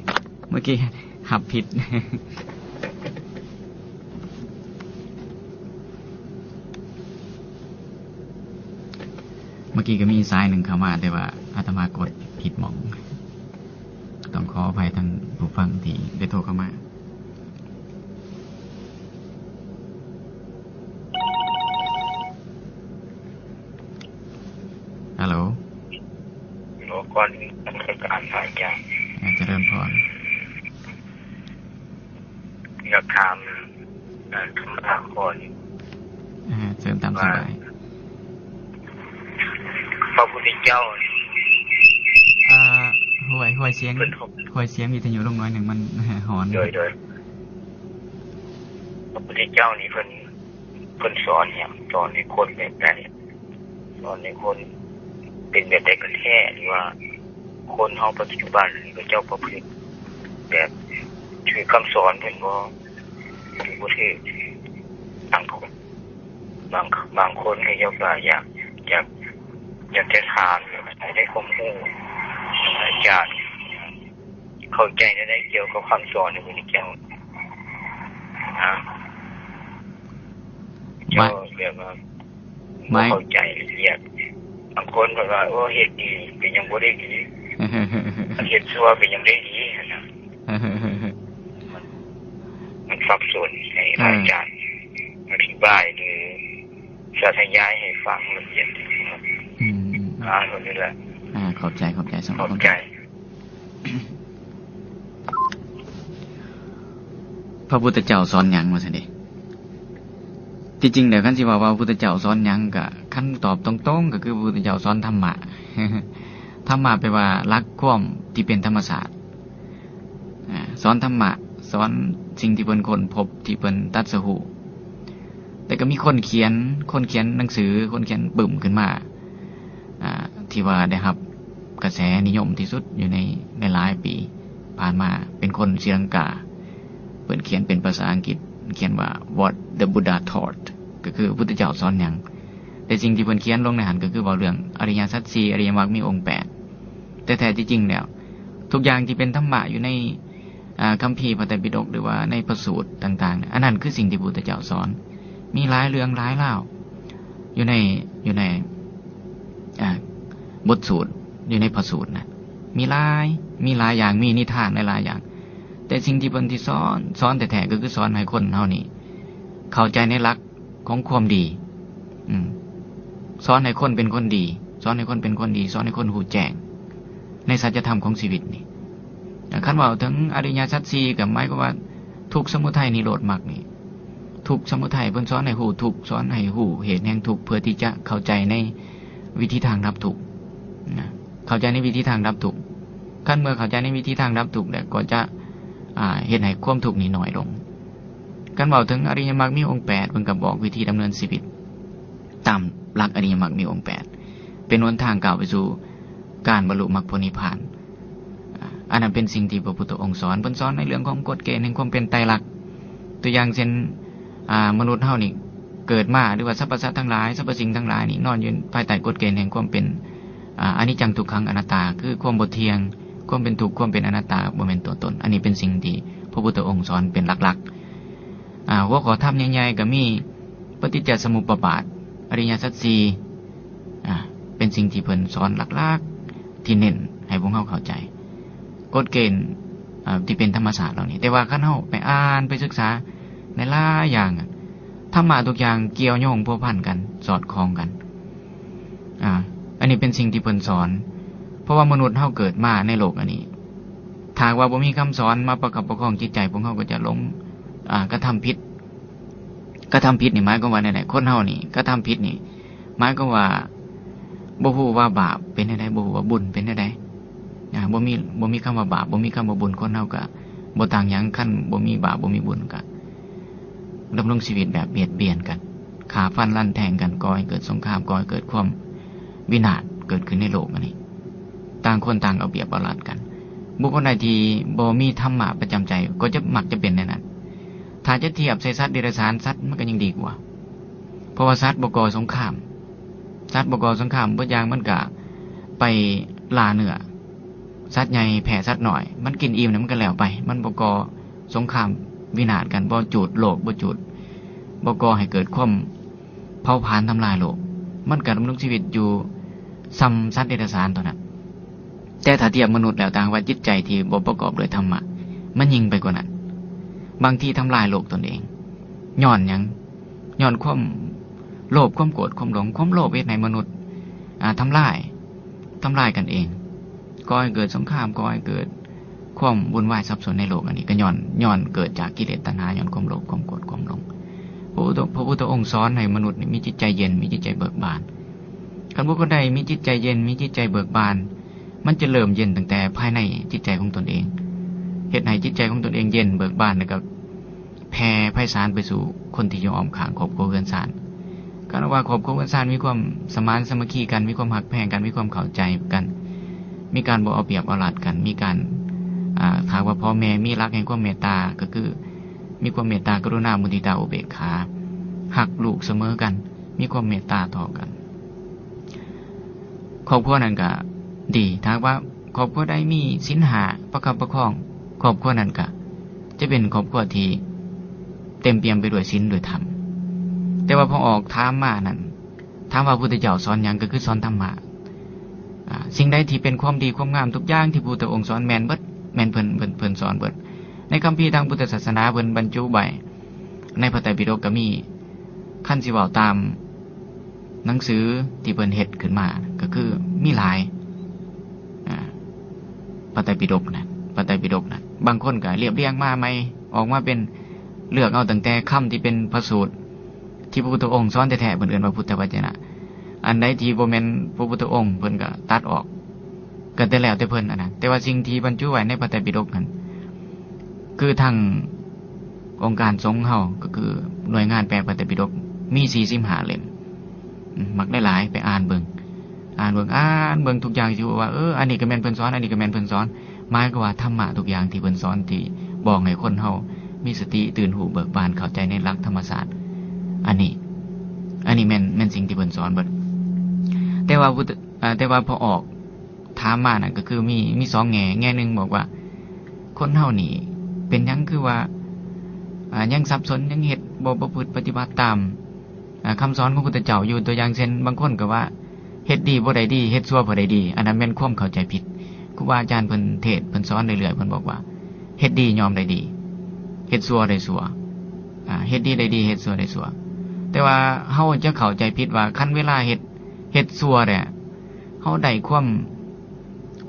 ເມື່ອກີ້ຮັບຜິດ. ເມື່ອກີ້ກໍມີສາຍໜຶ່ງເຂົ້າມາ, ແຕ່ວ່າອາດຕະມາກົດຜິດໝ່ອງ. ຕ້ອງຂໍອະໄພທາງຜູ້ຟັງທີ່ໄດ້ໂທເຂົ້າມາ. ຮັລໂຫຼ ໂລ ກ່ອນນະມັດສະການພະອາຈານ. ອາ, ຈະເລີນພອນ. ຢາກຖາມ, ເອີ, ຄຳຖາມກ່ອນ. ອາ, ເຊີນຕາມສະບາຍ. ພະພຸດທະເຈົ້າ, ອາ, ຫ້ວຍ, ຫ້ວຍສຽງ, ເພິ່ນ, ຫ້ວຍສຽງວິທະຍຸລົງໜ້ອຍໜຶ່ງ, ມັນຮ້ອນ. ໂດຍ, ໂດຍ. ພະພຸດທະເຈົ້ານີ້ເພິ່ນ ເພິ່ນສອນຫຍັງ? ສອນໃຫ້ຄົນແບບໃດ? ສອນໃຫ້ຄົນເປັນແບບໃດກັນແທ້? ຫຼືວ່າຄົນເຮົາປັດຈຸບັນນີ້ ເຂົາເຈົ້າປະພຶດແບບຖືກຄຳສອນເພິ່ນບໍ່ ຫຼືບໍ່ຖືກ? ບາງຄົນ, ບາງ, ບາງຄົນເຂົາເຈົ້າກໍຢາກ, ຢາກ, ຢາກຈະຖາມ, ຢາກໃຫ້ໄດ້ຄວາມຮູ້ ອາຈານ ເຂົ້າໃຈແນວໃດກ່ຽວກັບຄຳສອນຂອງພະພຸດທະເຈົ້າ? ນະ ເຈົ້າແບບວ່າບໍ່ເຂົ້າໃຈລະອຽດ. ບາງຄົນເພິ່ນວ່າ ໂອ້ ເຮັດດີກໍຍັງບໍ່ໄດ້ດີ, ເຮັດຊົ່ວກໍຍັງໄດ້ດີຫັ້ນນະ. ມັນ, ມັນສັບສົນ. ໃຫ້ພະອາຈານອະທິບາຍ ຫຼື ສາທະຍາຍໃຫ້ຟັງລະອຽດ. ອືມ, ອືມ, ອືມ. ອ່າ, ເທົ່ານີ້ແຫຼະ. ອາ, ຂອບໃຈ, ຂອບໃຈສຳລັບຄຳຖາມ. ພະພຸດທະເຈົ້າສອນຫຍັງ ວ່າຊັ້ນເດ? ທີ່ຈິງແລ້ວ ຄັນຊິເວົ້າວ່າພະພຸດທະເຈົ້າສອນຫຍັງ, ກະ, ຄັນຕອບຕົງໆ ກໍຄືພະພຸດທະເຈົ້າສອນທຳມະ. ທຳມະແປວ່າຫຼັກຄວາມທີ່ເປັນທຳມະຊາດ. ອາ, ສອນທຳມະ, ສອນສິ່ງທີ່ເພິ່ນຄົ້ນພົບ, ທີ່ເພິ່ນຕັດສະຮູ້. ແຕ່ກໍມີຄົນຂຽນ, ຄົນຂຽນໜັງສື, ຄົນຂຽນປຶ້ມຂຶ້ນມາ, ອາ, ທີ່ວ່າໄດ້ຮັບກະແສນິຍົມທີ່ສຸດຢູ່ໃນຫຼາຍໆປີຜ່ານມາ, ເປັນຄົນສີລັງກາ. ເພິ່ນຂຽນເປັນພາສາອັງກິດ, ຂຽນວ່າ What the Buddha Taught ກໍຄືພະພຸດທະເຈົ້າສອນຫຍັງ. ແຕ່ສິ່ງທີ່ເພິ່ນຂຽນລົງໃນຫັ້ນກໍຄືເວົ້າເລື່ອງອະລິຍະສັດສີ່, ອະລິຍະມັກມີອົງແປດ. ແຕ່ແທ້ທີ່ຈິງແລ້ວ ທຸກຢ່າງທີ່ເປັນທຳມະຢູ່ໃນ ອາ ຄຳພີພະໄຕປິດົກ ຫຼືວ່າໃນພະສູດຕ່າງໆ ອັນນັ້ນຄືສິ່ງທີ່ພະພຸດທະເຈົ້າສອນ. ມີຫຼາຍເລື່ອງຫຼາຍລາວຢູ່ໃນ ຢູ່ໃນ ອາ ບົດສູດ ຢູ່ໃນພະສູດນະ ມີຫຼາຍ ມີຫຼາຍຢ່າງ ມີນິທານຫຼາຍໆຢ່າງ. ແຕ່ສິ່ງທີ່ເພິ່ນທີ່ສອນ ສອນແທ້ໆ ກໍຄືສອນໃຫ້ຄົນເຮົານີ້ເຂົ້າໃຈໃນຫຼັກຂອງຄວາມດີ. ອືມ ສອນໃຫ້ຄົນເປັນຄົນດີ, ສອນໃຫ້ຄົນເປັນຄົນດີ, ສອນໃຫ້ຄົນຮູ້ແຈ້ງໃນສັດຈະທຳຂອງຊີວິດນີ້. ຄັນເວົ້າເຖິງອະລິຍະສັດສີ່ ກໍໝາຍຄວາມວ່າ ທຸກ ສະມຸໄທ ນິໂຣດ ມັກນີ້. ທຸກ ສະມຸໄທ ເພິ່ນສອນໃຫ້ຮູ້ທຸກ, ສອນໃຫ້ຮູ້ເຫດແຫ່ງທຸກ ເພື່ອທີ່ຈະເຂົ້າໃຈໃນວິທີທາງດັບທຸກນະ, ເຂົ້າໃຈໃນວິທີທາງດັບທຸກ. ຄັນເມື່ອເຂົ້າໃຈໃນວິທີທາງດັບທຸກແລ້ວ ກໍຈະ ອາ ເຮັດໃຫ້ຄວາມທຸກນີ້ນ້ອຍລົງ. ຄັນເວົ້າເຖິງອະລິຍະມັກມີອົງແປດ ເພິ່ນກໍບອກວິທີດຳເນີນຊີວິດຕາມຫຼັກອະລິຍະມັກມີອົງແປດ ເປັນຫົນທາງກ້າວໄປສູ່ການບັນລຸມັກຜົນນິບພານ. ອາ ອັນນັ້ນເປັນສິ່ງທີ່ພະພຸດທະອົງສອນ. ເພິ່ນສອນໃນເລື່ອງຂອງກົດເກນແຫ່ງຄວາມເປັນໄຕລັກ. ຕົວຢ່າງເຊັ່ນ ອາ ມະນຸດເຮົານີ້ເກີດມາ ຫຼືວ່າສັບພະສັດທັງຫຼາຍ, ສັບພະສິ່ງທັງຫຼາຍນີ້ນອນຢູ່ພາຍໃຕ້ກົດເກນແຫ່ງຄວາມເປັນ ອາ ອະນິດຈັງ ທຸກຂັງ ອະນັດຕາ ຄືຄວາມບໍ່ທ່ຽງ, ຄວາມເປັນທຸກ, ຄວາມເປັນອະນັດຕາ, ບໍ່ແມ່ນຕົວຕົນ. ອັນນີ້ເປັນສິ່ງທີ່ພະພຸດທະອົງສອນເປັນຫຼັກໆ. ອາ ຫົວຂໍ້ທຳໃຫຍ່ໆກໍມີປະຕິດຈະສະມຸບປະບາດ, ອະລິຍະສັດສີ່ ອາ ເປັນສິ່ງທີ່ເພິ່ນສອນຫຼັກໆ ທີ່ເນັ້ນໃຫ້ພວກເຮົາເຂົ້າໃຈກົດເກນ ອາ ທີ່ເປັນທຳມະຊາດເຫຼົ່ານີ້. ແຕ່ວ່າຄັນເຮົາໄປອ່ານໄປສຶກສາໃນຫຼາຍຢ່າງ ທຳມະທຸກຢ່າງກ່ຽວໂຍງພົວພັນກັນ ສອດຄ່ອງກັນ. ອາ ອັນນີ້ເປັນສິ່ງທີ່ເພິ່ນສອນ ເພາະວ່າມະນຸດເຮົາເກີດມາໃນໂລກອັນນີ້ ຖ້າຫາກວ່າບໍ່ມີຄຳສອນມາປະຄັບປະຄອງຈິດໃຈ, ພວກເຮົາກໍຈະຫຼົງ ອາ ກະທຳຜິດ. ກະທຳຜິດນີ້ໝາຍຄວາມວ່າແນວໃດ? ຄົນເຮົານີ້ກະທຳຜິດນີ້ໝາຍຄວາມວ່າ ບໍ່ຮູ້ວ່າບາບເປັນແນວໃດ, ບໍ່ຮູ້ວ່າບຸນເປັນແນວໃດ. ອາ ບໍ່ມີ ບໍ່ມີຄຳວ່າບາບ, ບໍ່ມີຄຳວ່າບຸນ, ຄົນເຮົາກະບໍ່ຕ່າງຫຍັງ. ຄັນບໍ່ມີບາບ ບໍ່ມີບຸນ ກະດຳລົງຊີວິດແບບບຽດບຽນກັນ, ຂ້າຟັນລັນແທງກັນ, ກໍ່ໃຫ້ເກີດສົງຄາມ, ກໍ່ໃຫ້ເກີດຄວາມວິນາດເກີດຂຶ້ນໃນໂລກອັນນີ້. ຕ່າງຄົນຕ່າງເອົາປຽບເອົາລັດກັນ. ບຸກຄົນໃດທີ່ບໍ່ມີທຳມະປະຈຳໃຈ ກໍຈະ ມັກຈະເປັນແນວນັ້ນ. ຖ້າຈະທຽບໃສ່ສັດເດຍລະສານ, ສັດມັນກໍຍັງດີກວ່າ, ເພາະວ່າສັດບໍ່ກໍ່ສົງຄາມ. ສັດບໍ່ກໍ່ສົງຄາມ, ເບິດຢ່າງມັນກະໄປລ່າເນື້ອ. ສັດໃຫຍ່ແພ້ສັດນ້ອຍ, ມັນກິນອີ່ມແລ້ວມັນກໍແລ້ວໄປ, ມັນບໍ່ກໍ່ສົງຄາມວິນາດກັນ, ບໍ່ຈູດໂລກ, ບໍ່ຈູດ ບໍ່ກໍ່ໃຫ້ເກີດຄວາມເຜົາຜານທຳລາຍໂລກ, ມັນກໍດຳລົງຊີວິດຢູ່ສ່ຳສັດເດຍລະສານເທົ່ານັ້ນ. ແຕ່ຖ້າທຽບມະນຸດແລ້ວ, ຖ້າຫາກວ່າຈິດໃຈທີ່ບໍ່ປະກອບດ້ວຍທຳມະ ມັນຍິ່ງໄປກວ່ານັ້ນ, ບາງທີທຳລາຍໂລກຕົນເອງ. ຍ້ອນຫຍັງ? ຍ້ອນຄວາມໂລບ, ຄວາມໂກດ, ຄວາມຫຼົງ. ຄວາມໂລບເຮັດໃຫ້ມະນຸດ ອາ ທຳລາຍ ທຳລາຍກັນເອງ, ກໍ່ໃຫ້ເກີດສົງຄາມ, ກໍ່ໃຫ້ເກີດຄວາມວຸ່ນວາຍສັບສົນໃນໂລກອັນນີ້, ກໍຍ້ອນ ຍ້ອນເກີດຈາກກິເລດຕັນຫາ, ຍ້ອນຄວາມໂລບ, ຄວາມໂກດ, ຄວາມຫຼົງ. ພະພຸດ ພະພຸດທະອົງສອນໃຫ້ມະນຸດນີ້ມີຈິດໃຈເຢັນ, ມີຈິດໃຈເບີກບານ. ຄັນບຸກຄົນໃດມີຈິດໃຈເຢັນ, ມີຈິດໃຈເບີກບານ, ມັນຈະເລີ່ມເຢັນຕັ້ງແຕ່ພາຍໃນຈິດໃຈຂອງຕົນເອງ, ເຮັດໃຫ້ຈິດໃຈຂອງຕົນເອງເຢັນເບີກບານ, ແລ້ວກໍ ແຜ່ໄພສານໄປສູ່ຄົນທີ່ຢູ່ອ້ອມຂ້າງຄອບຄົວເຮືອນຊານ. ຄັນວ່າຄອບຄົວເຮືອນຊານມີຄວາມສະໝານສາມັກຄີກັນ, ມີຄວາມຮັກແພງກັນ, ມີຄວາມເຂົ້າໃຈກັນ, ມີການບໍ່ເອົາປຽບເອົາລັດກັນ, ມີການ ອາ ຖ້າວ່າພໍ່ແມ່ມີຫຼັກແຫ່ງຄວາມເມດຕາ, ກໍຄືມີຄວາມເມດຕາ, ກະລຸນາ, ມຸທິຕາ, ອຸເບກຂາ, ຮັກລູກສະເໝີກັນ, ມີຄວາມເມດຕາຕໍ່ກັນ, ຄອບຄົວນັ້ນກະດີ. ຖ້າຫາກວ່າຄອບຄົວໃດມີສິນຫ້າປະຄັບປະຄອງ, ຄອບຄົວນັ້ນກະຈະເປັນຄອບຄົວທີ່ເຕັມປ່ຽມໄປດ້ວຍສິນດ້ວຍທຳ. ແຕ່ວ່າພໍອອກຖາມມານັ້ນ, ຖາມວ່າພຸດທະເຈົ້າສອນຫຍັງ? ກໍຄືສອນທຳມະ. ອາ ສິ່ງໃດທີ່ເປັນຄວາມດີຄວາມງາມ, ທຸກຢ່າງທີ່ພຸດທະອົງສອນແມ່ນເບິດ, ແມ່ນເພິ່ນ ເພິ່ນ ເພິ່ນສອນເບິດ. ໃນຄຳພີທາງພຸດທະສາສະໜາເພິ່ນບັນຈຸໄວ້ໃນພະໄຕປິດົກກໍມີ. ຄັນຊິເວົ້າຕາມໜັງສືທີ່ເພິ່ນເຮັດຂຶ້ນມາ ກໍຄືມີຫຼາຍ ອາ ພະໄຕປິດົກນະ, ພະໄຕປິດົກນະ. ບາງຄົນກໍລຽບລຽງມາໃໝ່, ອອກມາເປັນ ເລືອກເອົາຕັ້ງແຕ່ຄຳທີ່ເປັນພະສູດ ທີ່ພະພຸດທະອົງສອນແທ້ໆ ເພິ່ນເອີ້ນວ່າພຸດທະວັດຈະນະ. ອັນໃດທີ່ບໍ່ແມ່ນພະພຸດທະອົງ ເພິ່ນກໍຕັດອອກ. ກໍແຕ່ແລ້ວແຕ່ເພິ່ນຫັ້ນນະ. ແຕ່ວ່າສິ່ງທີ່ບັນຈຸໄວ້ໃນພະໄຕປິດົກຫັ້ນ ຄືທາງອົງການສົງເຮົາ ກໍຄືໜ່ວຍງານແປພະໄຕປິດົກ ມີສີ່ສິບຫ້າເຫຼັ້ມ. ອືມ ມັກຫຼາຍໆ ໄປອ່ານເບິ່ງ, ອ່ານເບິ່ງ, ອ່ານເບິ່ງທຸກຢ່າງ ຊິຮູ້ວ່າ ເອີ ອັນນີ້ກໍແມ່ນເພິ່ນສອນ, ອັນນີ້ກໍແມ່ນເພິ່ນສອນ. ໝາຍຄວາມວ່າທຳມະທຸກຢ່າງທີ່ເພິ່ນສອນ ທີ່ບອກໃຫ້ຄົນເຮົາ ມີສະຕິຕື່ນຮູ້ເບີກບານ ເຂົ້າໃຈໃນຫຼັກທຳມະຊາດ. ອັນນີ້ ອັນນີ້ແມ່ນ ແມ່ນສິ່ງທີ່ເພິ່ນສອນເບິດ. ແຕ່ວ່າ ແຕ່ວ່າພໍ່ອອກຖາມມານັ້ນ ກໍຄືມີ ມີສອງແງ່. ແງ່ໜຶ່ງບອກວ່າ ຄົນເຮົານີ້ເປັນຫຍັງຄືວ່າ ອາ ຍັງສັບສົນ ຍັງເຮັດບໍ່ປະພຶດປະຕິບັດຕາມ ອາ ຄຳສອນຂອງພຸດທະເຈົ້າຢູ່. ຕົວຢ່າງເຊັ່ນ ບາງຄົນກໍວ່າ ເຮັດດີບໍ່ໄດ້ດີ ເຮັດຊົ່ວບໍ່ໄດ້ດີ. ອັນນັ້ນແມ່ນຄວາມເຂົ້າໃຈຜິດ. ຄູບາອາຈານເພິ່ນເທດ ເພິ່ນສອນເລື້ອຍໆ ເພິ່ນບອກວ່າ ເຮັດດີຍ່ອມໄດ້ດີ ເຮັດຊົ່ວໄດ້ຊົ່ວ. ອາ ເຮັດດີໄດ້ດີ ເຮັດຊົ່ວໄດ້ຊົ່ວ. ແຕ່ວ່າເຮົາຈະເຂົ້າໃຈຜິດວ່າ ຄັນເວລາເຮັດ ເຮັດຊົ່ວແລ້ວ ເຮົາໄດ້ຄວາມ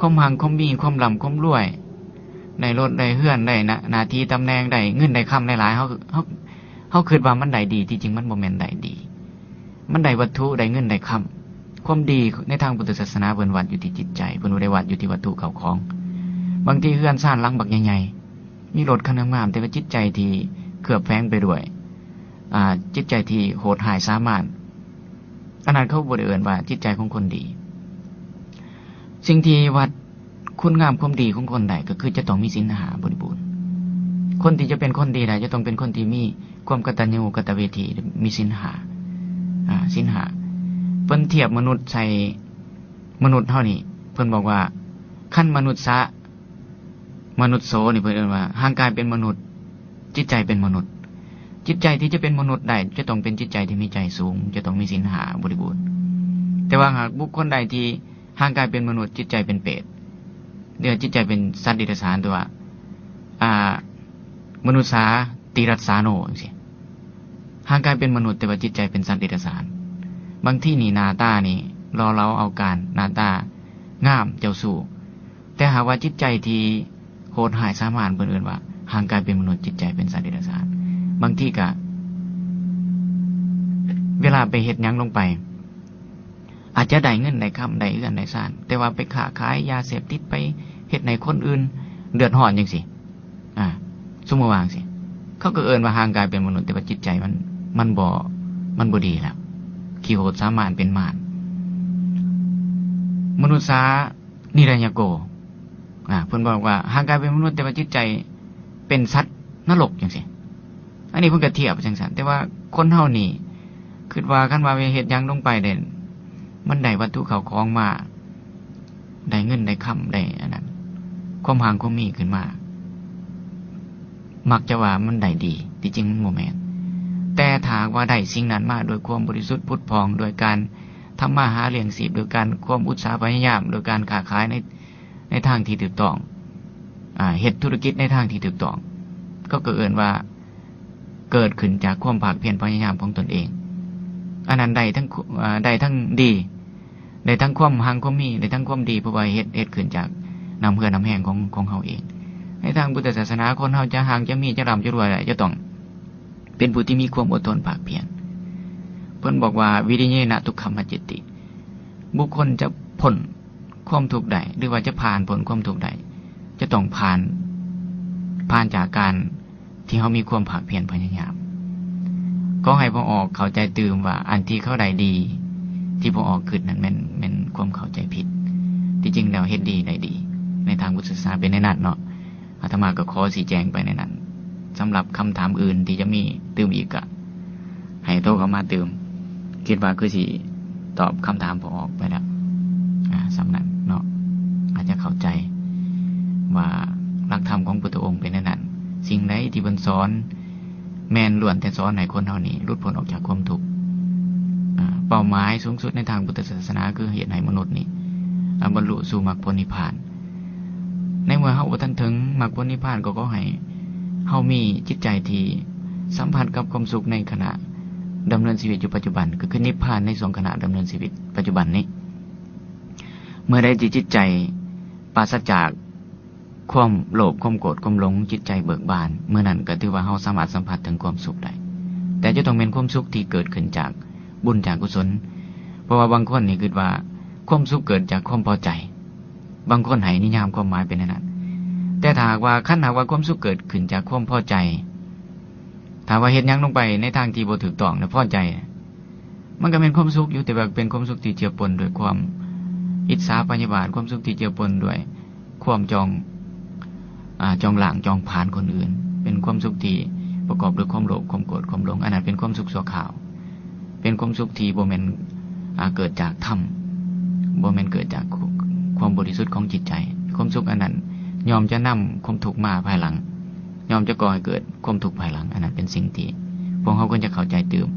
ຄວາມຮັ່ງຄວາມມີ ຄວາມລ່ຳຄວາມລວຍ ໄດ້ລົດໄດ້ເຮືອນ ໄດ້ໜ້າ ໜ້າທີ່ຕຳແໜ່ງ ໄດ້ເງິນໄດ້ຄຳຫຼາຍໆ ເຮົາ ເຮົາ ເຮົາຄິດວ່າມັນໄດ້ດີ. ທີ່ຈິງມັນບໍ່ແມ່ນໄດ້ດີ. ມັນໄດ້ວັດຖຸ ໄດ້ເງິນໄດ້ຄຳ. ຄວາມດີໃນທາງພຸດທະສາສະໜາ ເພິ່ນວັດຢູ່ທີ່ຈິດໃຈ, ເພິ່ນບໍ່ໄດ້ວັດຢູ່ທີ່ວັດຖຸເຂົ້າຂອງ. ບາງທີເຮືອນຊານຫຼັງບັກໃຫຍ່ໆ, ມີລົດຄັນງາມໆ, ແຕ່ວ່າຈິດໃຈທີ່ເຄືອບແຝງໄປດ້ວຍ ອາ ຈິດໃຈທີ່ໂຫດຮ້າຍສາມານ, ອັນນັ້ນເຂົາບໍ່ໄດ້ເອີ້ນວ່າຈິດໃຈຂອງຄົນດີ. ສິ່ງທີ່ວັດຄຸນງາມຄວາມດີຂອງຄົນໄດ້ ກໍຄືຈະຕ້ອງມີສິນຫ້າບໍລິບູນ. ຄົນທີ່ຈະເປັນຄົນດີໄດ້ ຈະຕ້ອງເປັນຄົນທີ່ມີຄວາມກະຕັນຍູກະຕະເວທີ, ມີສິນຫ້າ ອາ ສິນຫ້າ. ເພິ່ນທຽບມະນຸດໃສ່ມະນຸດເຮົານີ້ ເພິ່ນບອກວ່າ ຄັນມະນຸດສະ ມະນຸດໂສນີ້ ເພິ່ນເອີ້ນວ່າຮ່າງກາຍເປັນມະນຸດ, ຈິດໃຈເປັນມະນຸດ. ຈິດໃຈທີ່ຈະເປັນມະນຸດໄດ້ ຈະຕ້ອງເປັນຈິດໃຈທີ່ມີໃຈສູງ, ຈະຕ້ອງມີສິນຫ້າບໍລິບູນ. ແຕ່ວ່າຫາກບຸກຄົນໃດທີ່ຮ່າງກາຍເປັນມະນຸດ, ຈິດໃຈເປັນເປດ ຫຼືຈິດໃຈເປັນສັດເດຍລະສານ, ຕົວ ອາ ມະນຸດສາ ຕິລັດສາໂນ ຈັ່ງຊີ້. ຮ່າງກາຍເປັນມະນຸດ ແຕ່ວ່າຈິດໃຈເປັນສັດເດຍລະສານ. ບາງທີນີ້ໜ້າຕານີ້ຫຼໍ່ເຫຼົາເອົາການ, ໜ້າຕາງາມເຈົ້າຊູ້, ແຕ່ຫາກວ່າຈິດໃຈທີ່ໂຫດຮ້າຍສາມານ ເພິ່ນເອີ້ນວ່າຮ່າງກາຍເປັນມະນຸດ, ຈິດໃຈເປັນສັດເດຍລະສານ. ບາງທີກະ ເວລາໄປເຮັດຫຍັງລົງໄປ ອາດຈະໄດ້ເງິນໄດ້ຄຳ, ໄດ້ເຮືອນໄດ້ຊານ, ແຕ່ວ່າໄປຄ້າຂາຍຢາເສບຕິດ, ໄປເຮັດໃຫ້ຄົນອື່ນເດືອດຮ້ອນຈັ່ງຊີ້. ອາ ສົມມຸດວ່າຈັ່ງຊີ້ ເຂົາກໍເອີ້ນວ່າຮ່າງກາຍເປັນມະນຸດ, ແຕ່ວ່າຈິດໃຈມັນ ມັນບໍ່ ມັນບໍ່ດີແລ້ວ, ຂີ້ໂຫດສາມານເປັນມານ. ມະນຸດສາ ນິຣະຍະໂກ ອາ ເພິ່ນບອກວ່າຮ່າງກາຍເປັນມະນຸດ ແຕ່ວ່າຈິດໃຈເປັນສັດນະລົກຈັ່ງຊີ້. ອັນນີ້ເພິ່ນກໍທຽບໄປຈັ່ງຊັ້ນ. ແຕ່ວ່າຄົນເຮົານີ້ຄິດວ່າ ຄັນວ່າເຮັດຫຍັງລົງໄປແລ້ວ ມັນໄດ້ວັດຖຸເຂົ້າຂອງມາ, ໄດ້ເງິນໄດ້ຄຳ, ໄດ້ອັນນັ້ນ ຄວາມຮັ່ງຄວາມມີຂຶ້ນມາ, ມັກຈະວ່າມັນໄດ້ດີ, ທີ່ຈິງມັນບໍ່ແມ່ນ. ແຕ່ຖ້າຫາກວ່າໄດ້ສິ່ງນັ້ນມາດ້ວຍຄວາມບໍລິສຸດຜຸດຜ່ອງ, ດ້ວຍການທຳມາຫາລ້ຽງຊີບ, ດ້ວຍການຄວາມອຸດສາຫະພະຍາຍາມ, ດ້ວຍການຄ້າຂາຍໃນ ໃນທາງທີ່ຖືກຕ້ອງ, ອາ ເຮັດທຸລະກິດໃນທາງທີ່ຖືກຕ້ອງ, ເຂົາກໍເອີ້ນວ່າເກີດຂຶ້ນຈາກຄວາມພາກພຽນພະຍາຍາມຂອງຕົນເອງ. ອັນນັ້ນໄດ້ທັງ ອາ ໄດ້ທັງດີ, ໄດ້ທັງຄວາມຮັ່ງຄວາມມີ, ໄດ້ທັງຄວາມດີ, ເພາະວ່າເຮັດ ເຮັດຂຶ້ນຈາກນ້ຳເຫື່ອນ້ຳແຮງຂອງ ຂອງເຮົາເອງ. ໃນທາງພຸດທະສາສະໜາ, ຄົນເຮົາຈະຮັ່ງຈະມີ, ຈະລ່ຳຈະລວຍໄດ້ ຈະຕ້ອງເປັນຜູ້ທີ່ມີຄວາມອົດທົນພາກພຽນ. ເພິ່ນບອກວ່າ ວິລິເຍນະທຸກຂະມັດຈະຕິ, ບຸກຄົນຈະພົ້ນ ຄວາມທຸກໄດ້ ຫຼືວ່າຈະຜ່ານພົ້ນຄວາມທຸກໄດ້ ຈະຕ້ອງຜ່ານ ຜ່ານຈາກການທີ່ເຮົາມີຄວາມພາກພຽນພະຍາຍາມ. ຂໍໃຫ້ພໍ່ອອກເຂົ້າໃຈຕື່ມວ່າ ອັນທີ່ເຂົາໄດ້ດີ ທີ່ພໍ່ອອກຄິດນັ້ນແມ່ນ ແມ່ນຄວາມເຂົ້າໃຈຜິດ. ທີ່ຈິງແລ້ວເຮັດດີໄດ້ດີ ໃນທາງພຸດທະສາສະໜາເປັນແນວນັ້ນເນາະ. ອາດຕະມາກໍຂໍຊີ້ແຈງໄປໃນນັ້ນ. ສຳລັບຄຳຖາມອື່ນທີ່ຈະມີຕື່ມອີກ ກະໃຫ້ໂທເຂົ້າມາຕື່ມ. ຄິດວ່າຄືຊິຕອບຄຳຖາມພໍ່ອອກໄປແລ້ວ ອາ ສ່ຳນັ້ນເນາະ. ອາດຈະເຂົ້າໃຈວ່າຫຼັກທຳຂອງພຸດທະອົງເປັນແນວນັ້ນ. ສິ່ງໃດທີ່ເພິ່ນສອນ ແມ່ນລ້ວນແຕ່ສອນໃຫ້ຄົນເຮົານີ້ຫຼຸດພົ້ນອອກຈາກຄວາມທຸກ. ອາ ເປົ້າໝາຍສູງສຸດໃນທາງພຸດທະສາສະໜາ ຄືເຮັດໃຫ້ມະນຸດນີ້ ອາ ບັນລຸສູ່ມັກຜົນນິບພານ. ໃນເມື່ອເຮົາບໍ່ທັນເຖິງມັກຜົນນິບພານ ກໍຂໍໃຫ້ເຮົາມີຈິດໃຈທີ່ສຳພັດກັບຄວາມສຸກໃນຂະນະດຳເນີນຊີວິດຢູ່ປັດຈຸບັນ, ກໍຄືນິບພານໃນຊ່ວງຂະນະດຳເນີນຊີວິດປັດຈຸບັນນີ້. ເມື່ອໃດທີ່ຈິດໃຈປາສະຈາກຄວາມໂລບ, ຄວາມໂກດ, ຄວາມຫຼົງ, ຈິດໃຈເບີກບານ, ເມື່ອນັ້ນກໍຖືວ່າເຮົາສາມາດສຳຜັດເຖິງຄວາມສຸກໄດ້. ແຕ່ຈະຕ້ອງແມ່ນຄວາມສຸກທີ່ເກີດຂຶ້ນຈາກບຸນ, ຈາກກຸສົນ. ເພາະວ່າບາງຄົນນີ້ຄິດວ່າຄວາມສຸກເກີດຈາກຄວາມພໍໃຈ. ບາງຄົນໃຫ້ນິຍາມຄວາມໝາຍເປັນແນວນັ້ນ. ແຕ່ຖ້າຫາກວ່າ, ຄັນຫາກວ່າຄວາມສຸກເກີດຂຶ້ນຈາກຄວາມພໍໃຈ, ຖ້າວ່າເຮັດຫຍັງລົງໄປໃນທາງທີ່ບໍ່ຖືກຕ້ອງແລ້ວພໍໃຈ, ມັນກໍແມ່ນຄວາມສຸກຢູ່, ແຕ່ວ່າເປັນຄວາມສຸກທີ່ເຈືອປົນດ້ວຍຄວາມອິດສາພະຍາບາດ, ຄວາມສຸກທີ່ເຈືອປົນດ້ວຍຄວາມຈອງ, ອາ, ຈອງລ້າງ, ຈອງຜານຄົນອື່ນ, ເປັນ ຄວາມສຸກທີ່ປະກອບດ້ວຍຄວາມໂລບ, ຄວາມໂກດ, ຄວາມຫຼົງ, ອັນນັ້ນເປັນຄວາມສຸກຊົ່ວຄາວ, ເປັນຄວາມສຸກທີ່ບໍ່ແມ່ນ ອາ ເກີດຈາກທຳ, ບໍ່ແມ່ນເກີດຈາກຄວາມບໍລິສຸດຂອງຈິດໃຈ. ຄວາມສຸກອັນນັ້ນຍ່ອມຈະນຳຄວາມທຸກມາພາຍຫຼັງ, ຍ່ອມຈະກໍ່ໃຫ້ເກີດຄວາມທຸກພາຍຫຼັງ. ອັນນັ້ນເປັນສິ່ງທີ່ພວກເຮົາຄວນຈະເຂົ້າໃຈຕື່ມ.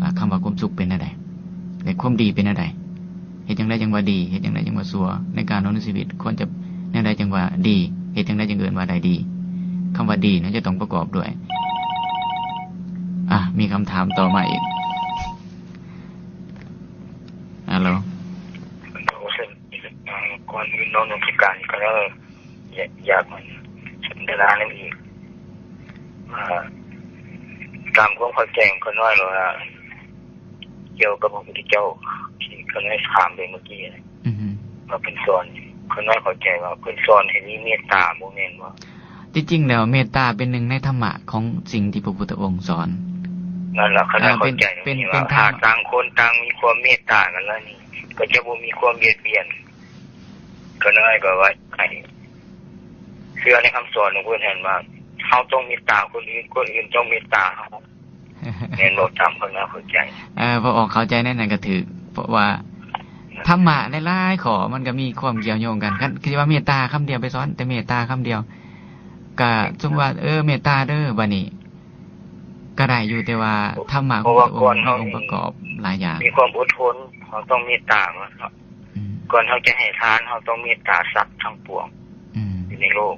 ອາ ຄຳວ່າຄວາມສຸກເປັນແນວໃດ ແລະ ຄວາມດີເປັນແນວໃດ? ເຮັດຈັ່ງໃດຈັ່ງວ່າດີ? ເຮັດຈັ່ງໃດຈັ່ງວ່າຊົ່ວ? ໃນການດຳເນີນຊີວິດຄວນຈະແນວໃດຈັ່ງວ່າດີ? ເຮັດຈັ່ງໃດຈຶ່ງເອີ້ນວ່າໄດ້ດີ? ຄຳວ່າດີນັ້ນຈະຕ້ອງປະກອບດ້ວຍ. ອາ ມີຄຳຖາມຕໍ່ມາອີກ. ຮັລໂຫຼ. ກ່ອນອື່ນນ້ອງ ນ້ອງຕ້ອງການ ກໍເລີຍຢາກ ຢາກສນທະນານຳອີກ ວ່າຕາມຄວາມເຂົ້າໃຈຂອງຂ້ານ້ອຍ ຫຼືວ່າກ່ຽວກັບພະພຸດທະເຈົ້າ ທີ່ຂ້ານ້ອຍຖາມໄປເມື່ອກີ້ ອືຮຶ ວ່າເພິ່ນສອນ ຂ້ານ້ອຍເຂົ້າໃຈວ່າເພິ່ນສອນໃຫ້ມີເມດຕາ ບໍ່ແມ່ນບໍ່? ທີ່ຈິງແລ້ວເມດຕາເປັນໜຶ່ງໃນທຳມະຂອງສິ່ງທີ່ພະພຸດທະອົງສອນ. ນັ້ນລະ ຂ້ານ້ອຍເຂົ້າໃຈ ເປັນ ເປັນ ເປັນ ວ່າ ຖ້າຕ່າງຄົນຕ່າງມີຄວາມເມດຕາກັນແລ້ວນີ້ ກໍຈະບໍ່ມີຄວາມບຽດບຽນ. ຂ້ານ້ອຍກໍວ່າໃຫ້ເຊື່ອໃນຄຳສອນຂອງເພິ່ນຫັ້ນວ່າ ເຮົາຕ້ອງເມດຕາຄົນອື່ນ, ຄົນອື່ນຕ້ອງເມດຕາເຮົາ. ແມ່ນບໍ່? ຕາມຄວາມເຂົ້າໃຈ. ເອີ ພໍອອກເຂົ້າໃຈໃນນັ້ນກໍຖືກ, ເພາະວ່າທຳມະຫຼາຍໆຂໍ້ມັນກໍມີຄວາມກ່ຽວໂຍງກັນ. ຄັນຊິວ່າເມດຕາຄຳດຽວ ໄປສອນແຕ່ເມດຕາຄຳດຽວ ກໍສົມມຸດວ່າ ເອີ ເມດຕາເດີ ບາດນີ້ກໍໄດ້ຢູ່, ແຕ່ວ່າທຳມະຂອງພະອົງມີອົງປະກອບຫຼາຍຢ່າງ. ມີຄວາມອົດທົນ, ເຮົາຕ້ອງເມດຕາເນາະ. ອືມ ກ່ອນເຮົາຈະໃຫ້ທານ ເຮົາຕ້ອງເມດຕາສັດທັງປວງ ອືມ ຢູ່ໃນໂລກ.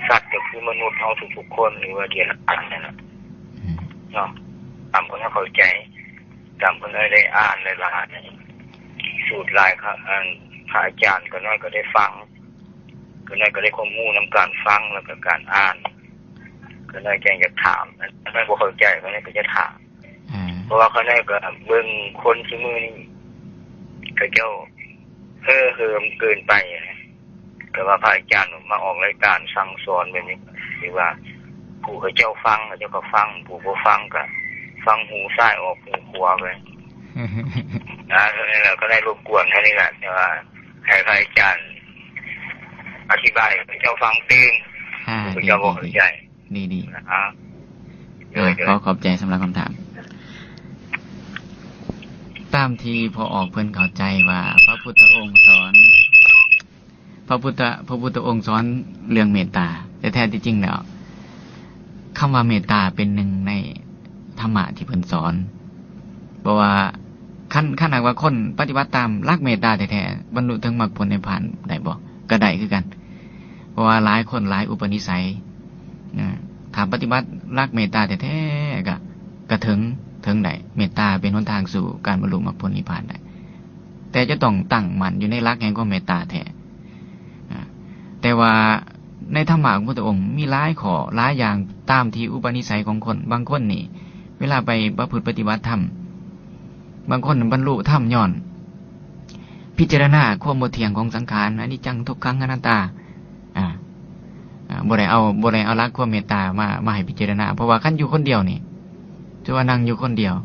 ສັດກໍຄືມະນຸດເຮົາທຸກໆຄົນ ຫຼືວ່າເດຍລະຈານນັ້ນນະ ອືມ ເນາະ. ຕາມເພິ່ນເຂົ້າໃຈ ຕາມເພິ່ນໄດ້ອ່ານຫຼາຍໆ ສູດຫຼາຍ ອັນ ພະອາຈານ ຂ້ານ້ອຍກໍໄດ້ຟັງ, ຂ້ານ້ອຍກໍໄດ້ຄວາມຮູ້ນຳການຟັງ ແລ້ວກໍການອ່ານ. ຂ້ານ້ອຍແຈ້ງຢາກຖາມ, ຂ້ານ້ອຍບໍ່ເຂົ້າໃຈ ຂ້ານ້ອຍກໍຈະຖາມ. ອືມ ເພາະວ່າຂ້ານ້ອຍກໍເບິ່ງຄົນຊຸມື້ນີ້ ເຂົາເຈົ້າເຫີເຫີມເກີນໄປນະ. ແຕ່ວ່າພະອາຈານມາອອກລາຍການສັ່ງສອນແບບນີ້ ຫຼືວ່າຜູ້ເຂົາເຈົ້າຟັງ ເຂົາເຈົ້າກໍຟັງ, ຜູ້ບໍ່ຟັງກໍຟັງຫູຊ້າຍອອກຫູຂວາໄປ. ອາ ແລ້ວກໍໄດ້ລົບກວນເທົ່ານີ້ແຫຼະ, ແຕ່ວ່າໃຫ້ພະອາຈານອະທິບາຍໃຫ້ເຂົາເຈົ້າຟັງຕື່ມ. ອາ ເຂົາເຈົ້າບໍ່ເຂົ້າໃຈ. ດີໆ ອາ ໂດຍໆ ຂໍຂອບໃຈສຳລັບຄຳຖາມ. ຕາມທີ່ພໍ່ອອກເພິ່ນເຂົ້າໃຈວ່າພະພຸດທະອົງສອນ ພະພຸດທະ ພະພຸດທະອົງສອນເລື່ອງເມດຕາ, ແຕ່ແທ້ທີ່ຈິງແລ້ວ ຄຳວ່າເມດຕາເປັນໜຶ່ງໃນທຳມະທີ່ເພິ່ນສອນ. ເພາະວ່າຄັນ ຄັນຫາກວ່າຄົນປະຕິບັດຕາມຫຼັກເມດຕາແທ້ໆ ບັນລຸເຖິງມັກຜົນນິບພານໄດ້ບໍ່? ກໍໄດ້ຄືກັນ. ເພາະວ່າຫຼາຍຄົນຫຼາຍອຸປະນິໄສ ນະ ຖ້າປະຕິບັດຫຼັກເມດຕາແທ້ໆ ກະ ກະເຖິງ ເຖິງໄດ້. ເມດຕາເປັນຫົນທາງສູ່ການບັນລຸມັກຜົນນິບພານໄດ້, ແຕ່ຈະຕ້ອງຕັ້ງໝັ້ນຢູ່ໃນຫຼັກແຫ່ງຄວາມເມດຕາແທ້. ອາ ແຕ່ວ່າໃນທຳມະຂອງພຸດທະອົງມີຫຼາຍຂໍ້ຫຼາຍຢ່າງ ຕາມທີ່ອຸປະນິໄສຂອງຄົນ. ບາງຄົນນີ້ ເວລາໄປປະພຶດປະຕິບັດທຳ ບາງຄົນບັນລຸທຳຍ້ອນພິຈາລະນາຄວາມບໍ່ທ່ຽງຂອງສັງຂານ ອະນິດຈັງ ທຸກຂັງ ອະນັດຕາ. ອາ ອາ ບໍ່ໄດ້ເອົາ ບໍ່ໄດ້ເອົາຫຼັກຄວາມເມດຕາມາ ມາໃຫ້ພິຈາລະນາ, ເພາະວ່າຄັນຢູ່ຄົນດຽວນີ້ ຖືວ່ານັ່ງຢູ່ຄົນດຽວ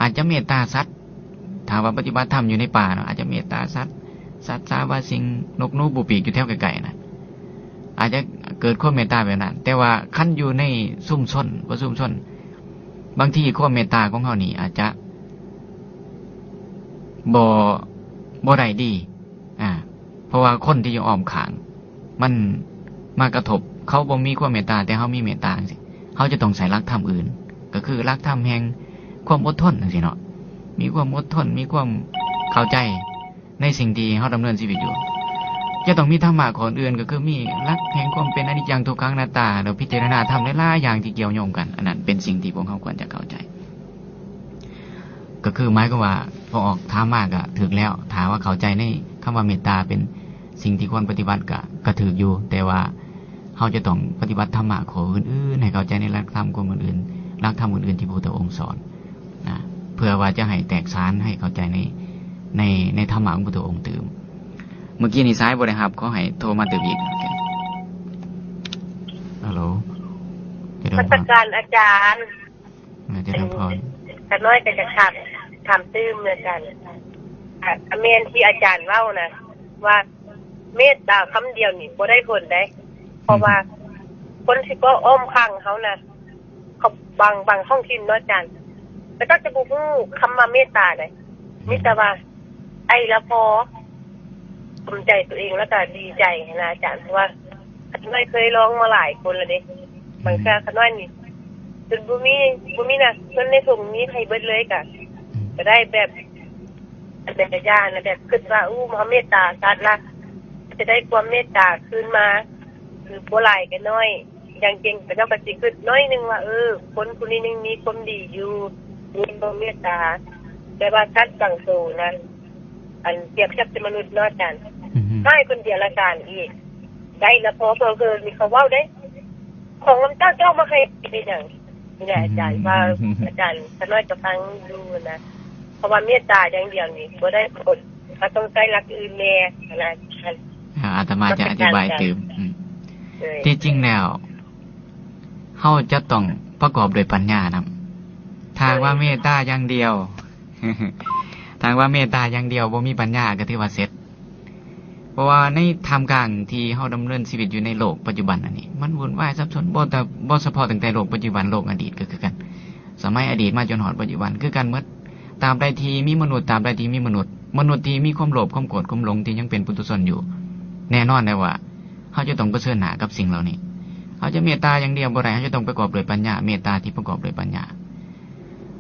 ອາດຈະເມດຕາສັດ. ຖ້າວ່າປະຕິບັດທຳຢູ່ໃນປ່າເນາະ ອາດຈະເມດຕາສັດ ສັດສາວາສິ່ງ ນົກໜູ ປູປີກຢູ່ແຖວໃກ້ໆນະ ອາດຈະເກີດຄວາມເມດຕາແບບນັ້ນ. ແຕ່ວ່າຄັນຢູ່ໃນຊຸມຊົນ ບໍ່ຊຸມຊົນ ບາງທີຄວາມເມດຕາຂອງເຮົານີ້ອາດຈະບໍ່ ບໍ່ໄດ້ດີ. ອາ ເພາະວ່າຄົນທີ່ຢູ່ອ້ອມຂ້າງມັນມາກະທົບ, ເຂົາບໍ່ມີຄວາມເມດຕາ ແຕ່ເຮົາມີເມດຕາຈັ່ງຊີ້, ເຮົາຈະຕ້ອງໃຊ້ຫຼັກທຳອື່ນ ກໍຄືຫຼັກທຳແຫ່ງຄວາມອົດທົນຈັ່ງຊີ້ເນາະ, ມີຄວາມອົດທົນ ມີຄວາມເຂົ້າໃຈໃນສິ່ງທີ່ເຮົາດຳເນີນຊີວິດຢູ່. ຈະຕ້ອງມີທຳມະຂໍ້ອື່ນ ກໍຄືມີຫຼັກແຫ່ງຄວາມເປັນອະນິດຈັງ ທຸກຂັງ ອະນັດຕາ ແລ້ວພິຈາລະນາທຳຫຼາຍໆຢ່າງທີ່ກ່ຽວໂຍງກັນ. ອັນນັ້ນເປັນສິ່ງທີ່ພວກເຮົາຄວນຈະເຂົ້າໃຈ. ກໍຄືໝາຍຄວາມວ່າ ພໍອອກຖາມມາກໍຖືກແລ້ວ, ຖ້າວ່າເຂົ້າໃຈໃນຄຳວ່າເມດຕາເປັນສິ່ງທີ່ຄວນປະຕິບັດ ກໍ ກໍຖືກຢູ່, ແຕ່ວ່າເຮົາຈະຕ້ອງປະຕິບັດທຳມະຂໍ້ອື່ນໆ ໃຫ້ເຂົ້າໃຈໃນຫຼັກທຳຄວາມອື່ນໆ, ຫຼັກທຳອື່ນໆທີ່ພະພຸດທະອົງສອນນະ, ເພື່ອວ່າຈະໃຫ້ແຕກສານ ໃຫ້ເຂົ້າໃຈໃນ ໃນ ໃນທຳມະຂອງພະພຸດທະອົງຕື່ມ. ເມື່ອກີ້ນີ້ສາຍບໍ່ໄດ້ຮັບ, ຂໍໃຫ້ໂທມາຕື່ມອີກ. ໂອເຄ ຮັລໂຫຼ ຈະໄດ້ ນະມັດສະການອາຈານ. ອາ ຈະໄດ້ພອນ ຂ້ານ້ອຍກໍຈະຖາມ ຖາມຕື່ມເໝືອນກັນ. ອາ ແມ່ນທີ່ອາຈານເວົ້ານະ ວ່າເມດຕາຄຳດຽວນີ້ບໍ່ໄດ້ຜົນໃດ, ເພາະວ່າ ອືມ ຄົນທີ່ເກາະອ້ອມຂ້າງເຮົານະ ເຂົາບາງ ບາງທ້ອງຖິ່ນເນາະອາຈານ ເຂົາເຈົ້າຈະບໍ່ຮູ້ຄຳວ່າເມດຕາໃດ ອືມ ມີແຕ່ວ່າໄດ້ລະພໍສົມໃຈຕົວເອງ ແລ້ວກໍດີໃຈຫັ້ນນະອາຈານ ເພາະວ່າຂ້ານ້ອຍເຄີຍລອງມາຫຼາຍຄົນແລ້ວເດ້. ອືມ ບາງເທື່ອຂ້ານ້ອຍນີ້ ຈົນບໍ່ມີ ບໍ່ມີນະ ເງິນໃນຖົງມີໃຫ້ເບິດເລີຍ ກໍ ອືມ ກໍໄດ້ແບບ ອັນເປັນຕາຢ້ານນະ ແບບຄິດວ່າ ໂອ້ ເຮົາເມດຕາສັດລະ ຈະໄດ້ຄວາມເມດຕາຄືນມາ ຄືບໍ່ຫຼາຍກໍນ້ອຍ. ຢ່າງເກັ່ງເຂົາເຈົ້າກໍຊິຄິດໜ້ອຍໜຶ່ງວ່າ ເອີ ຄົນຜູ້ນີ້ຍັງມີຄວາມດີຢູ່ ມີຄວາມເມດຕາ ແຕ່ວ່າສັດບາງໂຕນະ ອັນປຽບທຽບໃສ່ມະນຸດເນາະອາຈານ ອືຮຶ ຮ້າຍຄົນເດຍລະສານອີກ ໄດ້ລະພໍເຜີ່ມນີ້ ເຂົາເວົ້າເດ້ ຂອງນຳເຈົ້າ ເຈົ້າມາໃຫ້ເຮັດຫຍັງ? ນີ້ແຫຼະອາຈານ ອືມ ວ່າອາຈານ ຂ້ານ້ອຍກໍຟັງຢູ່ນະ ເພາະວ່າເມດຕາຢ່າງດຽວນີ້ບໍ່ໄດ້ຜົນ ເຮົາຕ້ອງໃຊ້ຫຼັກອື່ນແດ່ນະ ອາ ອາດຕະມາຈະອະທິບາຍຕື່ມ. ອືມ ເອີ ທີ່ຈິງແລ້ວ ເຮົາຈະຕ້ອງປະກອບດ້ວຍປັນຍານຳ. ຖ້າຫາກວ່າເມດຕາຢ່າງດຽວ ຖ້າຫາກວ່າເມດຕາຢ່າງດຽວ ບໍ່ມີປັນຍາ ກໍຖືວ່າເສັດ. ເພາະວ່າໃນທ່າມກາງທີ່ເຮົາດຳເນີນຊີວິດຢູ່ໃນໂລກປັດຈຸບັນອັນນີ້ ມັນວຸ່ນວາຍສັບສົນ ບໍ່ແຕ່ ບໍ່ສະເພາະຕັ້ງແຕ່ໂລກປັດຈຸບັນ ໂລກອະດີດກໍຄືກັນ. ສະໄໝອະດີດມາຈົນຮອດປັດຈຸບັນຄືກັນໝົດ. ຕາບໃດທີ່ມີມະນຸດ ຕາບໃດທີ່ມີມະນຸດ ມະນຸດທີ່ມີຄວາມໂລບ ຄວາມໂກດ ຄວາມຫຼົງ ທີ່ຍັງເປັນປຸຖຸຊົນຢູ່ ແນ່ນອນແລ້ວວ່າ ເຮົາຈະຕ້ອງປະເຊີນໜ້າກັບສິ່ງເຫຼົ່ານີ້. ເຮົາຈະເມດຕາຢ່າງດຽວບໍ່ໄດ້ ເຮົາຈະຕ້ອງປະກອບດ້ວຍປັນຍາ ເມດຕາທີ່ປະກອບດ້ວຍປັນຍາ.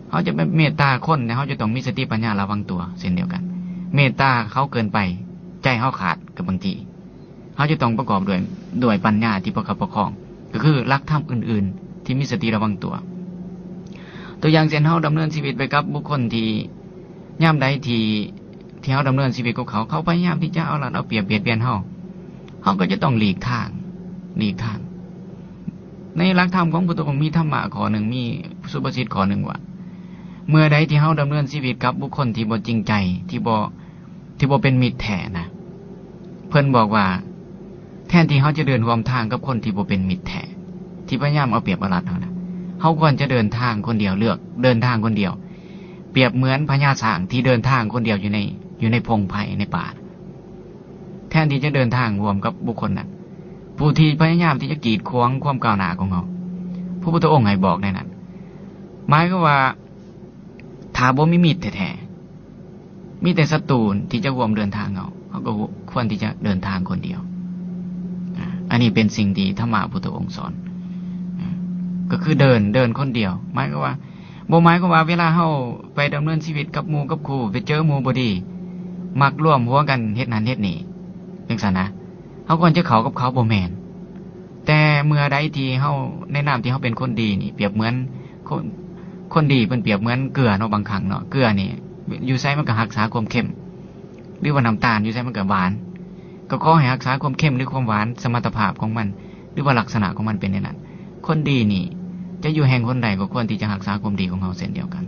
ເຮົາຈະໄປເມດຕາຄົນ ແລະ ເຮົາຈະຕ້ອງມີສະຕິປັນຍາລະວັງຕົວເຊັ່ນດຽວກັນ. ເມດຕາເຂົາເກີນໄປ ໃຈເຮົາຂາດ ກໍບາງທີ ເຮົາຈະຕ້ອງປະກອບດ້ວຍ ດ້ວຍປັນຍາທີ່ປະຄັບປະຄອງ ກໍຄືຫຼັກທຳອື່ນໆ ທີ່ມີສະຕິລະວັງຕົວ. ຕົວຢ່າງເຊັ່ນ ເຮົາດຳເນີນຊີວິດໄປກັບບຸກຄົນທີ່ ຍາມໃດທີ່ ທີ່ເຮົາດຳເນີນຊີວິດກັບເຂົາ ເຂົາພະຍາຍາມທີ່ຈະເອົາລັດເອົາປຽບບຽດບຽນເຮົາ ເຮົາກໍຈະຕ້ອງຫຼີກທາງ ຫຼີກທາງ. ໃນຫຼັກທຳຂອງພຸດທະອົງ ມີທຳມະຂໍ້ໜຶ່ງ ມີສຸພາສິດຂໍ້ໜຶ່ງວ່າ ເມື່ອໃດທີ່ເຮົາດຳເນີນຊີວິດກັບບຸກຄົນທີ່ບໍ່ຈິງໃຈ ທີ່ບໍ່ ທີ່ບໍ່ເປັນມິດແທ້ນະ ເພິ່ນບອກວ່າ ແທນທີ່ເຮົາຈະເດີນຮ່ວມທາງກັບຄົນທີ່ບໍ່ເປັນມິດແທ້ ທີ່ພະຍາຍາມເອົາປຽບເອົາລັດເຮົານະ ເຮົາຄວນຈະເດີນທາງຄົນດຽວ ເລືອກເດີນທາງຄົນດຽວ ປຽບເໝືອນພະຍາຊ້າງທີ່ເດີນທາງຄົນດຽວຢູ່ໃນ ຢູ່ໃນພົງໄພໃນປ່າ ແທນທີ່ຈະເດີນທາງຮ່ວມກັບບຸກຄົນນັ້ນ ຜູ້ທີ່ພະຍາຍາມທີ່ຈະກີດຂວາງຄວາມກ້າວໜ້າຂອງເຮົາ. ພະພຸດທະອົງໃຫ້ບອກແນວນັ້ນ ໝາຍຄວາມວ່າ ຖ້າບໍ່ມີມິດແທ້ໆ ມີແຕ່ສັດຕູທີ່ຈະຮ່ວມເດີນທາງເຮົາ ເຮົາກໍຄວນທີ່ຈະເດີນທາງຄົນດຽວ. ອາ ອັນນີ້ເປັນສິ່ງທີ່ທຳມະພຸດທະອົງສອນ ອາ ກໍຄືເດີນ ເດີນຄົນດຽວ ໝາຍຄວາມວ່າ ບໍ່ໝາຍຄວາມວ່າເວລາເຮົາໄປດຳເນີນຊີວິດກັບໝູ່ກັບຄູ່ ໄປເຈີໝູ່ບໍ່ດີ ມັກລວມຫົວກັນເຮັດນັ້ນເຮັດນີ້ ຈັ່ງຊັ້ນນະ ເຮົາຄວນຈະເຂົ້າກັບເຂົາ ບໍ່ແມ່ນ. ແຕ່ເມື່ອໃດທີ່ເຮົາ ໃນນາມທີ່ເຮົາເປັນຄົນດີນີ້ ປຽບເໝືອນຄົນ ຄົນດີເພິ່ນປຽບເໝືອນເກືອເນາະ ບາງຄັ້ງເນາະ ເກືອນີ້ຢູ່ໃສມັນກໍຮັກສາຄວາມເຄັມ ຫຼືວ່ານ້ຳຕານຢູ່ໃສມັນກໍຫວານ ກໍຂໍໃຫ້ຮັກສາຄວາມເຄັມ ຫຼືຄວາມຫວານ ສະມັດຕະພາບຂອງມັນ ຫຼືວ່າລັກສະນະຂອງມັນເປັນແນວນັ້ນ. ຄົນດີນີ້ຈະຢູ່ແຫ່ງຫົນໃດກໍຄວນທີ່ຈະຮັກສາຄວາມດີຂອງເຮົາເຊັ່ນດຽວກັນ.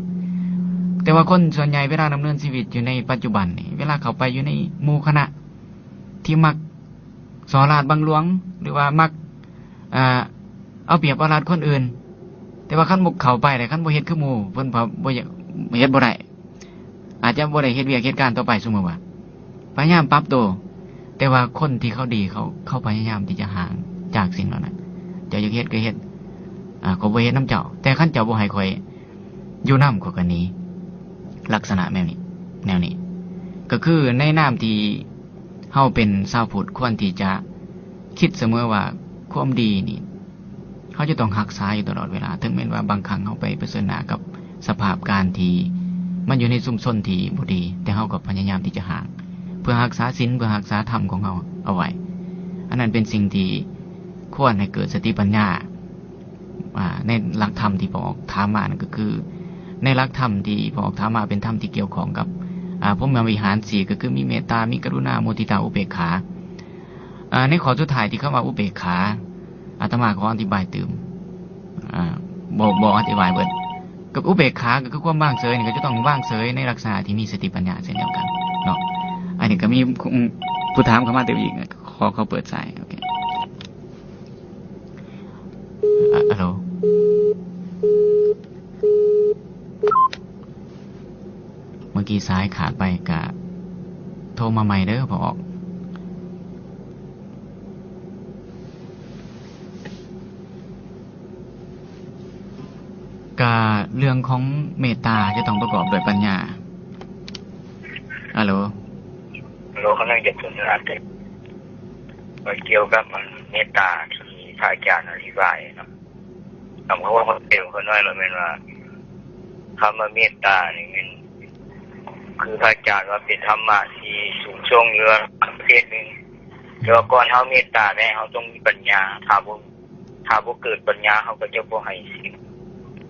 ແຕ່ວ່າຄົນສ່ວນໃຫຍ່ເວລາດຳເນີນຊີວິດຢູ່ໃນປັດຈຸບັນນີ້ ເວລາເຂົ້າໄປຢູ່ໃນໝູ່ຄະນະ ທີ່ມັກສໍ້ລາດບັງຫຼວງ ຫຼືວ່າມັກ ອ່າ ເອົາປຽບເອົາລັດຄົນອື່ນ ແຕ່ວ່າຄັນບໍ່ເຂົ້າໄປ ແລະ ຄັນບໍ່ເຮັດຄືໝູ່ ເພິ່ນກໍບໍ່ຢາກ ເຮັດບໍ່ໄດ້ ອາດຈະບໍ່ໄດ້ເຮັດວຽກເຮັດການຕໍ່ໄປ. ສົມມຸດວ່າພະຍາຍາມປັບໂຕ ແຕ່ວ່າຄົນທີ່ເຂົາດີ ເຂົາ ເຂົາພະຍາຍາມທີ່ຈະຫ່າງຈາກສິ່ງເຫຼົ່ານັ້ນ. ເຈົ້າຢາກເຮັດກໍເຮັດ ອ່າ ຂ້ອຍບໍ່ເຮັດນຳເຈົ້າ ແຕ່ຄັນເຈົ້າບໍ່ໃຫ້ຂ້ອຍ ຢູ່ນຳ ຂ້ອຍກໍໜີ. ລັກສະນະແນວນີ້ ແນວນີ້ ກໍຄືໃນນາມທີ່ເຮົາເປັນຊາວພຸດ ຄວນທີ່ຈະຄິດສະເໝີວ່າຄວາມດີນີ້ ເຮົາຈະຕ້ອງຮັກສາຢູ່ຕະຫຼອດເວລາ, ເຖິງແມ່ນວ່າບາງຄັ້ງເຮົາໄປປະເຊີນໜ້າກັບສະພາບການທີ່ມັນຢູ່ໃນຊຸມຊົນທີ່ບໍ່ດີ, ແຕ່ເຮົາກໍພະຍາຍາມທີ່ຈະຮ່າງ ເພື່ອຮັກສາສິນ, ເພື່ອຮັກສາທຳຂອງເຮົາເອົາໄວ້. ອັນນັ້ນເປັນສິ່ງທີ່ຄວນໃຫ້ເກີດສະຕິປັນຍາ. ອ່າ ໃນຫຼັກທຳທີ່ພໍ່ອອກຖາມມານັ້ນກໍຄື ໃນຫຼັກທຳທີ່ພໍ່ອອກຖາມມາເປັນທຳທີ່ກ່ຽວຂ້ອງກັບ ອ່າ ພົມມະວິຫານສີ່ ກໍຄືມີເມດຕາ, ມີກະລຸນາ, ມຸທິຕາ, ອຸເບກຂາ. ອ່າ ໃນຂໍ້ສຸດທ້າຍທີ່ຄຳວ່າອຸເບກຂາ ອາດຕະມາຂໍອະທິບາຍຕື່ມ ອ່າ ບໍ່ ບໍ່ອະທິບາຍເບິດ. ກັບອຸເບກຂາກໍຄືຄວາມວາງເສີຍນີ້ ກໍຈະຕ້ອງວາງເສີຍໃນລັກສະນະທີ່ມີສະຕິປັນຍາເຊັ່ນດຽວກັນເນາະ. ອັນນີ້ກໍມີຜູ້ຖາມເຂົ້າມາຕື່ມອີກ ຂໍ ຂໍເປີດສາຍ. ໂອເຄ. ອາ ຮັລໂຫຼ ເມື່ອກີ້ສາຍຂາດໄປ ກະໂທມາໃໝ່ເດີພໍ່ອອກ. ເລື່ອງຂອງເມດຕາຈະຕ້ອງປະກອບດ້ວຍປັນຍາ. ອາໂລ ໂລກກຳລັງຈະເປັນອາດ ກ່ຽວກັບເມດຕາທີ່ພະອາຈານອະທິບາຍເນາະ. ຄຳເວົ້າຂອງເຕັມຂ້ານ້ອຍລະແມ່ນວ່າ ຄຳວ່າເມດຕານີ້ແມ່ນ ຄືພະອາຈານວ່າເປັນທຳມະທີ່ສູງສົ່ງ ຫຼືວ່າປະເພດໜຶ່ງ. ແຕ່ວ່າກ່ອນເຮົາເມດຕາໄດ້ ເຮົາຕ້ອງມີປັນຍາ. ຖ້າບໍ່ ຖ້າບໍ່ເກີດປັນຍາ ເຮົາກໍຈະບໍ່ໃຫ້ສິນ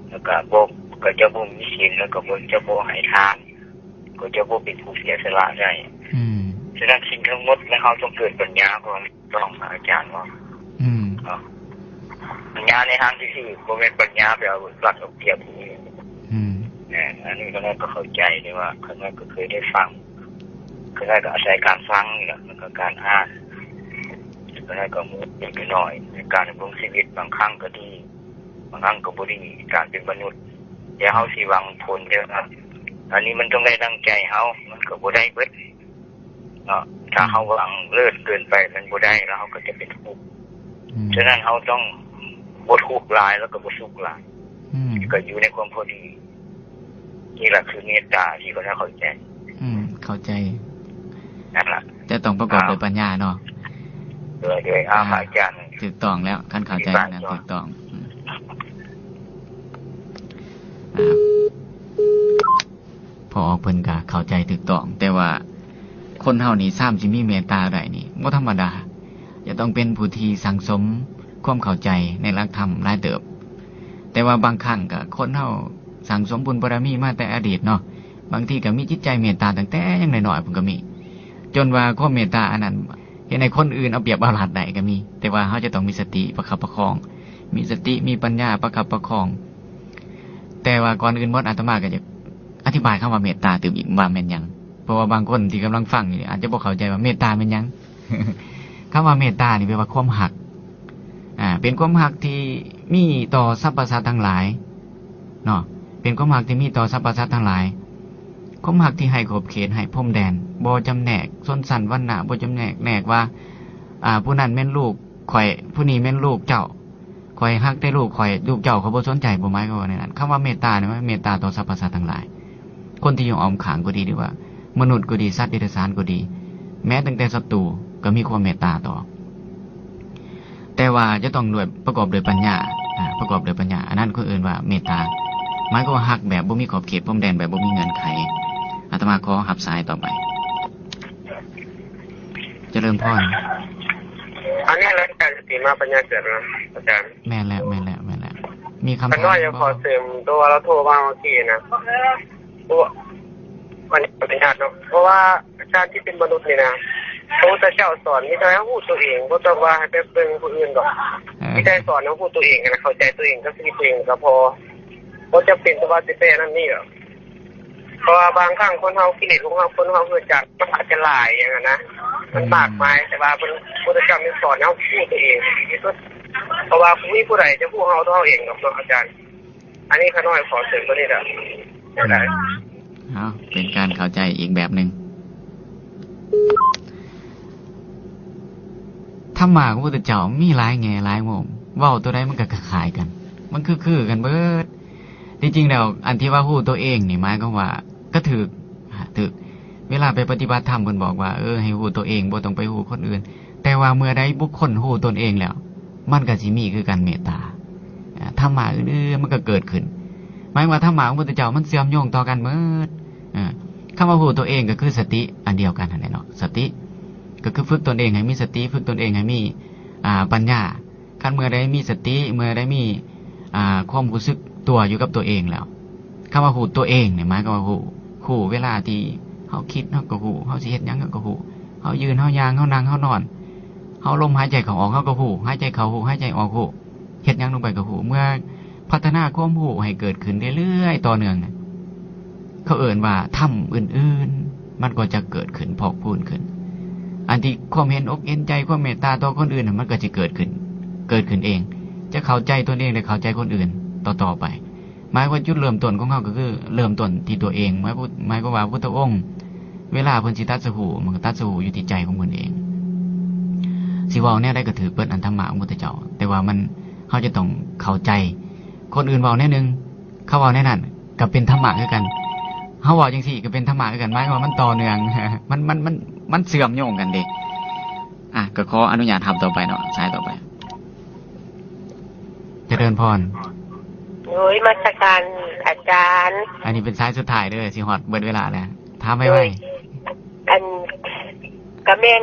ແລ້ວກໍບໍ່ ກໍຈະບໍ່ມີສິນ ແລ້ວກໍບໍ່ ຈະບໍ່ໃຫ້ທານ ກໍຈະບໍ່ເປັນຜູ້ເສຍສະຫຼະໄດ້. ອືມ ສະນັ້ນສິ່ງທັງໝົດ ແລະ ເຮົາຕ້ອງເກີດປັນຍາກ່ອນ. ຕ້ອງ ອາຈານເວົ້າ. ອືມ ເນາະ ປັນຍາໃນທາງທີ່ຖືກ ບໍ່ແມ່ນປັນຍາໄປເອົາລັດເອົາປຽບຜູ້ອື່ນ. ອືມ ແມ່ນ ອັນນີ້ຂ້ານ້ອຍກໍເຂົ້າໃຈ ແຕ່ວ່າຂ້ານ້ອຍກໍເຄີຍໄດ້ຟັງ ຂ້ານ້ອຍກໍອາໄສການຟັງນີ້ແຫຼະ ແລ້ວກໍການອ່ານ. ຂ້ານ້ອຍກໍຮູ້ເລັກນ້ອຍ ໃນການດຳລົງຊີວິດ ບາງຄັ້ງກໍດີ ບາງຄັ້ງກໍບໍ່ດີ ການເປັນມະນຸດ. ແຕ່ເຮົາຊິຫວັງຜົນ ແຕ່ວ່າອັນນີ້ມັນຕ້ອງໄດ້ດັ່ງໃຈເຮົາ ມັນກໍບໍ່ໄດ້ເບິດ. ເນາະ ຖ້າເຮົາຫວັງເລີດເກີນໄປ ມັນບໍ່ໄດ້ ແລ້ວເຮົາກໍຈະເປັນທຸກ. ອືມ ສະນັ້ນເຮົາຕ້ອງບໍ່ທຸກຫຼາຍ ແລ້ວກໍບໍ່ສຸກຫຼາຍ. ອືມ ກໍຢູ່ໃນຄວາມພໍດີ. ນີ້ລະຄືເມດຕາທີ່ຂ້ານ້ອຍເຂົ້າໃຈ. ອືມ ເຂົ້າໃຈ. ນັ້ນລະ ຈະຕ້ອງປະກອບດ້ວຍປັນຍາເນາະ. ໂດຍ ໂດຍ ອາ ອາ ອາຈານ ຖືກຕ້ອງແລ້ວ ຄັນເຂົ້າໃຈນັ້ນຖືກຕ້ອງ. ອືມ ອາ ພໍ່ອອກເພິ່ນກະເຂົ້າໃຈຖືກຕ້ອງ ແຕ່ວ່າຄົນເຮົານີ້ ຊາມຊິມີເມດຕາໄດ້ນີ້ບໍ່ທຳມະດາ. ຈະຕ້ອງເປັນຜູ້ທີ່ສັ່ງສົມຄວາມເຂົ້າໃຈໃນຫຼັກທຳຫຼາຍເຕີບ. ແຕ່ວ່າບາງຄັ້ງກະຄົນເຮົາສັ່ງສົມບຸນບາລະມີມາແຕ່ອະດີດເນາະ, ບາງທີກະມີຈິດໃຈເມດຕາຕັ້ງແຕ່ຍັງນ້ອຍໆ ພຸ້ນກະມີ, ຈົນວ່າຄວາມເມດຕາອັນນັ້ນເຮັດໃຫ້ຄົນອື່ນເອົາປຽບເອົາລັດໄດ້ກະມີ. ແຕ່ວ່າເຮົາຈະຕ້ອງມີສະຕິປະຄັບປະຄອງ, ມີສະຕິ ມີປັນຍາປະຄັບປະຄອງ. ແຕ່ວ່າກ່ອນອື່ນໝົດ ອາດຕະມາກໍຢາກອະທິບາຍຄຳວ່າເມດຕາຕື່ມອີກວ່າແມ່ນຫຍັງ, ເພາະວ່າບາງຄົນທີ່ກຳລັງຟັງຢູ່ນີ້ອາດຈະບໍ່ເຂົ້າໃຈວ່າເມດຕາແມ່ນຫຍັງ. ຄຳວ່າເມດຕານີ້ແປວ່າຄວາມຮັກ, ອາ ເປັນຄວາມຮັກທີ່ມີຕໍ່ສັບພະສັດທັງຫຼາຍເນາະ, ເປັນຄວາມຮັກທີ່ມີຕໍ່ສັບພະສັດທັງຫຼາຍ, ຄວາມຮັກທີ່ໄຮ້ຂອບເຂດ, ໄຮ້ພົມແດນ, ບໍ່ຈຳແນກຊົນຊັ້ນວັນນະ, ບໍ່ຈຳແນກ ແນກວ່າ ອາ ຜູ້ນັ້ນແມ່ນລູກຂ້ອຍ, ຜູ້ນີ້ແມ່ນລູກເຈົ້າ. ຂ້ອຍຮັກແຕ່ລູກຂ້ອຍ, ລູກເຈົ້າຂ້ອຍບໍ່ສົນໃຈ, ບໍ່ໝາຍຄວາມວ່າແນວນັ້ນ. ຄຳວ່າເມດຕານີ້ ມັນເມດຕາຕໍ່ສັບພະສັດທັງຫຼາຍ, ຄົນທີ່ຢູ່ອ້ອມຂ້າງກໍດີ ຫຼືວ່າມະນຸດກໍດີ, ສັດເດຍລະສານກໍດີ, ແມ້ຕັ້ງແຕ່ສັດຕູກໍມີຄວາມເມດຕາຕໍ່. ແຕ່ວ່າຈະຕ້ອງດ້ວຍ ປະກອບດ້ວຍປັນຍາ, ອາ ປະກອບດ້ວຍປັນຍາ, ອັນນັ້ນເຂົາເອີ້ນວ່າເມດຕາ, ໝາຍຄວາມວ່າຮັກແບບບໍ່ມີຂອບເຂດພົມແດນ, ແບບບໍ່ມີເງື່ອນໄຂ. ອາດຕະມາຂໍຮັບສາຍຕໍ່ໄປ. ຈະເລີນພອນ. ອັນນີ້ລາຍການສະຕິມາປັນຍາເກີດນະອາຈານ. ແມ່ນແລ້ວ ແມ່ນແລ້ວ ແມ່ນແລ້ວ. ມີຄຳຖາມ ຂ້ານ້ອຍຢາກຂໍເສີມໂຕວ່າລາວໂທມາເມື່ອກີ້ນະ. ເພາະວ່າ ອັນນີ້ຂໍອະນຸຍາດເນາະ, ເພາະວ່າການທີ່ເປັນມະນຸດນີ້ນະ ພະພຸດທະເຈົ້າສອນມີແຕ່ໃຫ້ເຮົາຮູ້ໂຕເອງ, ບໍ່ຕ້ອງວ່າໃຫ້ໄປເບິ່ງຜູ້ອື່ນດອກ. ເອີ ມີແຕ່ສອນໃຫ້ເຮົາຮູ້ໂຕເອງນະ, ເຂົ້າໃຈໂຕເອງກັບຊີວິດໂຕເອງກໍພໍ, ບໍ່ຈຳເປັນແຕ່ວ່າຊິໄປອັນນັ້ນນີ້ດອກ. ເພາະວ່າບາງຄັ້ງຄົນເຮົາ ກິເລດຂອງເຮົາ ຄົນເຮົາເກີດຈາກ ມັນອາດຈະຫຼາຍຫຍັງຫັ້ນນະ, ມັນ ອືມ ມາກມາຍ, ແຕ່ວ່າເພິ່ນ ພຸດທະເຈົ້າແມ່ນສອນໃຫ້ເຮົາຮູ້ຕົວເອງທີ່ສຸດ, ເພາະວ່າບໍ່ມີຜູ້ໃດຈະຮູ້ເຮົາເທົ່າເຮົາເອງດອກເນາະອາຈານ. ອັນນີ້ຂ້ານ້ອຍຂໍເສີມຕົວນີ້ແຫຼະ. ອືມ ເອົາ ເປັນການເຂົ້າໃຈອີກແບບໜຶ່ງ. ທຳມະຂອງພະພຸດທະເຈົ້າມີຫຼາຍແງ່ຫຼາຍມຸມ, ເວົ້າຕົວໃດມັນກໍຄ້າຍໆກັນ, ມັນຄືໆກັນເບິດ. ທີ່ຈິງແລ້ວ ອັນທີ່ວ່າຮູ້ຕົວເອງນີ້ ໝາຍຄວາມວ່າກໍຖືກ ຖືກ. ເວລາໄປປະຕິບັດທຳ ເພິ່ນບອກວ່າ ເອີ ໃຫ້ຮູ້ຕົວເອງ, ບໍ່ຕ້ອງໄປຮູ້ຄົນອື່ນ. ແຕ່ວ່າເມື່ອໃດບຸກຄົນຮູ້ຕົນເອງແລ້ວ ມັນກໍຊິມີຄືກັນເມດຕາ, ອາ ທຳມະອື່ນໆມັນກໍເກີດຂຶ້ນ. ໝາຍວ່າທຳມະຂອງພະພຸດທະເຈົ້າມັນເຊື່ອມໂຍງຕໍ່ກັນໝົດ. ອາ ຄຳວ່າຮູ້ຕົວເອງກໍຄືສະຕິອັນດຽວກັນຫັ້ນແຫຼະເນາະ. ສະຕິກໍຄືຝຶກຕົນເອງໃຫ້ມີສະຕິ, ຝຶກຕົນເອງໃຫ້ມີ ອາ ປັນຍາ. ຄັນເມື່ອໃດມີສະຕິ, ເມື່ອໃດມີ ອາ ຄວາມຮູ້ສຶກຕົວຢູ່ກັບຕົວເອງແລ້ວ, ຄຳວ່າຮູ້ຕົວເອງນີ້ ໝາຍຄວາມວ່າຮູ້ ຮູ້ເວລາທີ່ເຮົາຄິດ ເຮົາກໍຮູ້, ເຮົາຊິເຮັດຫຍັງ ເຮົາກໍຮູ້, ເຮົາຢືນ ເຮົາຍ່າງ ເຮົານັ່ງ ເຮົານອນ, ເຮົາລົມຫາຍໃຈເຂົ້າອອກ ເຮົາກໍຮູ້, ຫາຍໃຈເຂົ້າຮູ້ ຫາຍໃຈອອກຮູ້, ເຮັດຫຍັງລົງໄປກໍຮູ້. ເມື່ອພັດທະນາຄວາມຮູ້ໃຫ້ເກີດຂຶ້ນເລື້ອຍໆຕໍ່ເນື່ອງ, ເຂົາເອີ້ນວ່າທຳອື່ນໆ ມັນກໍຈະເກີດຂຶ້ນພອກພູນຂຶ້ນ. ອັນທີ່ຄວາມເຫັນອົກເຫັນໃຈ, ຄວາມເມດຕາຕໍ່ຄົນອື່ນ ມັນກໍຊິເກີດຂຶ້ນ, ເກີດຂຶ້ນເອງ, ຈະເຂົ້າໃຈຕົນເອງ ແລະ ເຂົ້າໃຈຄົນອື່ນຕໍ່ໆໄປ. ໝາຍວ່າຈຸດເລີ່ມຕົ້ນຂອງເຮົາກໍຄືເລີ່ມຕົ້ນທີ່ຕົວເອງ. ໝາຍ ໝາຍຄວາມວ່າພຸດທະອົງ ເວລາເພິ່ນຊິຕັດສະຮູ້ ມັນກໍຕັດສະຮູ້ຢູ່ທີ່ໃຈຂອງເພິ່ນເອງ. ຊິເວົ້າແນວໃດກໍຖືກເບິດ ອັນທຳມະຂອງພຸດທະເຈົ້າ, ແຕ່ວ່າມັນ ເຮົາຈະຕ້ອງເຂົ້າໃຈ. ຄົນອື່ນເວົ້າແນວໜຶ່ງ, ເຂົາເວົ້າແນວນັ້ນກໍເປັນທຳມະຄືກັນ. ເຮົາເວົ້າຈັ່ງຊີ້ກໍເປັນທຳມະຄືກັນ, ໝາຍຄວາມວ່າມັນຕໍ່ເນື່ອງ ມັນ ມັນ ມັນ ມັນເຊື່ອມໂຍງກັນເດ້. ອ່ະ ກໍຂໍອະນຸຍາດຮັບຕໍ່ໄປເນາະ, ສາຍຕໍ່ໄປ. ຈະເລີນພອນ. ໂດຍ ນະມັດສະການອາຈານ. ອັນນີ້ເປັນສາຍສຸດທ້າຍເດີ, ຊິຮອດເບິດເວລາແລ້ວ. ຖາມໄວໆ. ໂດຍ ອັນ ກະແມ່ນ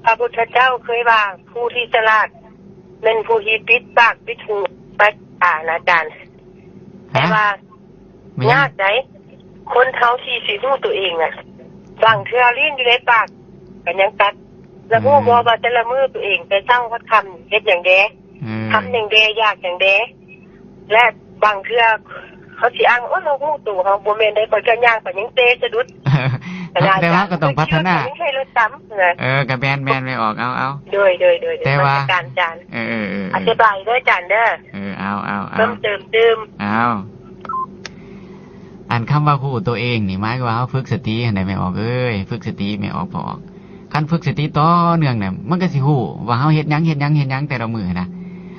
ພະພຸດທະເຈົ້າເຄີຍວ່າ ຜູ້ທີ່ສະຫຼາດແມ່ນຜູ້ທີ່ປິດປາກປິດຫູ ປັດຕານະອາຈານ. ແຕ່ວ່າ ແມ່ນຫຍັງ? ຍາກໃດ໋ ຄົນເຮົາທີ່ຊິຮູ້ຕົວເອງນະ, ບາງເທື່ອລີ້ນຢູ່ໃນປາກກໍຍັງຕັດ. ແລ້ວຮູ້ບໍ່ ອືມ ວ່າແຕ່ລະມື້ຕົວເອງແຕ່ເຊົ້າຮອດຄ່ຳເຮັດຫຍັງແດ່? ເອີ ທຳຫຍັງແດ່? ຢາກຫຍັງແດ່? ແລະ ບາງເທື່ອເຮົາຊິອ້າງ ໂອ້ຍ ເຮົາຮູ້ໂຕເຮົາບໍ່ແມ່ນໄດ໋, ບາງເທື່ອຍ່າງໄປຍັງເຕະສະດຸດ. ແຕ່ເຮົາກໍຕ້ອງພັດທະນາ. ເອີ ກໍແມ່ນໆ ແມ່ອອກ. ເອົາໆ ໂດຍໆໆ ແຕ່ວ່າ ນະມັດສະການອາຈານ. ເອີໆໆ ອະທິບາຍເດີອາຈານເດີ. ເອີ ເອົາໆໆ ເພີ່ມເຕີມຕື່ມ. ເອົາ ອັນຄຳວ່າຮູ້ໂຕເອງນີ້ ໝາຍຄວາມວ່າເຮົາຝຶກສະຕິຫັ້ນແຫຼະແມ່ອອກເອີຍ, ຝຶກສະຕິແມ່ອອກພໍ່ອອກ. ຄັນຝຶກສະຕິຕໍ່ເນື່ອງນະ ມັນກໍຊິຮູ້ວ່າເຮົາເຮັດຫຍັງ ເຮັດຫຍັງ ເຮັດຫຍັງແຕ່ລະມື້ນະ,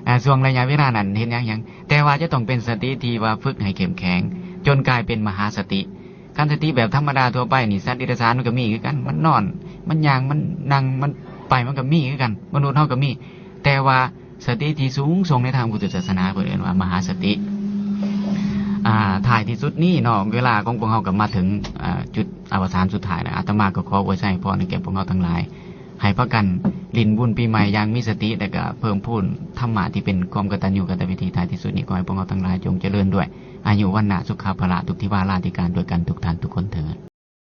ອາ ຊ່ວງໄລຍະເວລານັ້ນເຮັດຫຍັງ ຫຍັງ. ແຕ່ວ່າຈະຕ້ອງເປັນສະຕິທີ່ວ່າຝຶກໃຫ້ເຂັ້ມແຂງ ຈົນກາຍເປັນມະຫາສະຕິ. ຄັນສະຕິແບບທຳມະດາທົ່ວໄປນີ້ ສັດເດຍລະສານມັນກໍມີຄືກັນ, ມັນນອນ ມັນຍ່າງ ມັນນັ່ງ ມັນໄປ ມັນກໍມີຄືກັນ, ມະນຸດເຮົາກໍມີ. ແຕ່ວ່າສະຕິທີ່ສູງສົ່ງໃນທາງພຸດທະສາສະໜາ ເພິ່ນເອີ້ນວ່າມະຫາສະຕິ. ອ່າ ທ້າຍທີ່ສຸດນີ້ເນາະ ເວລາຂອງພວກເຮົາກໍມາເຖິງ ອ່າ ຈຸດອະວະສານສຸດທ້າຍແລ້ວ. ອາດຕະມາກໍຂໍອວຍໄຊພອນໃຫ້ແກ່ພວກເຮົາທັງຫຼາຍ ໃຫ້ພາກັນຫຼິ້ນບຸນປີໃໝ່ຢ່າງມີສະຕິ ແລະ ກໍເພີ່ມພູນທຳມະທີ່ເປັນຄວາມກະຕັນຍູກະຕະເວທີ. ທ້າຍທີ່ສຸດນີ້ ຂໍໃຫ້ພວກເຮົາທັງຫຼາຍຈົ່ງຈະເລີນດ້ວຍອາຍຸ ວັນນະ ສຸຂະ ພະລະ ທຸກທິວາລາທິການດ້ວຍກັນທຸກທ່ານທຸກຄົນເທີ້ນ.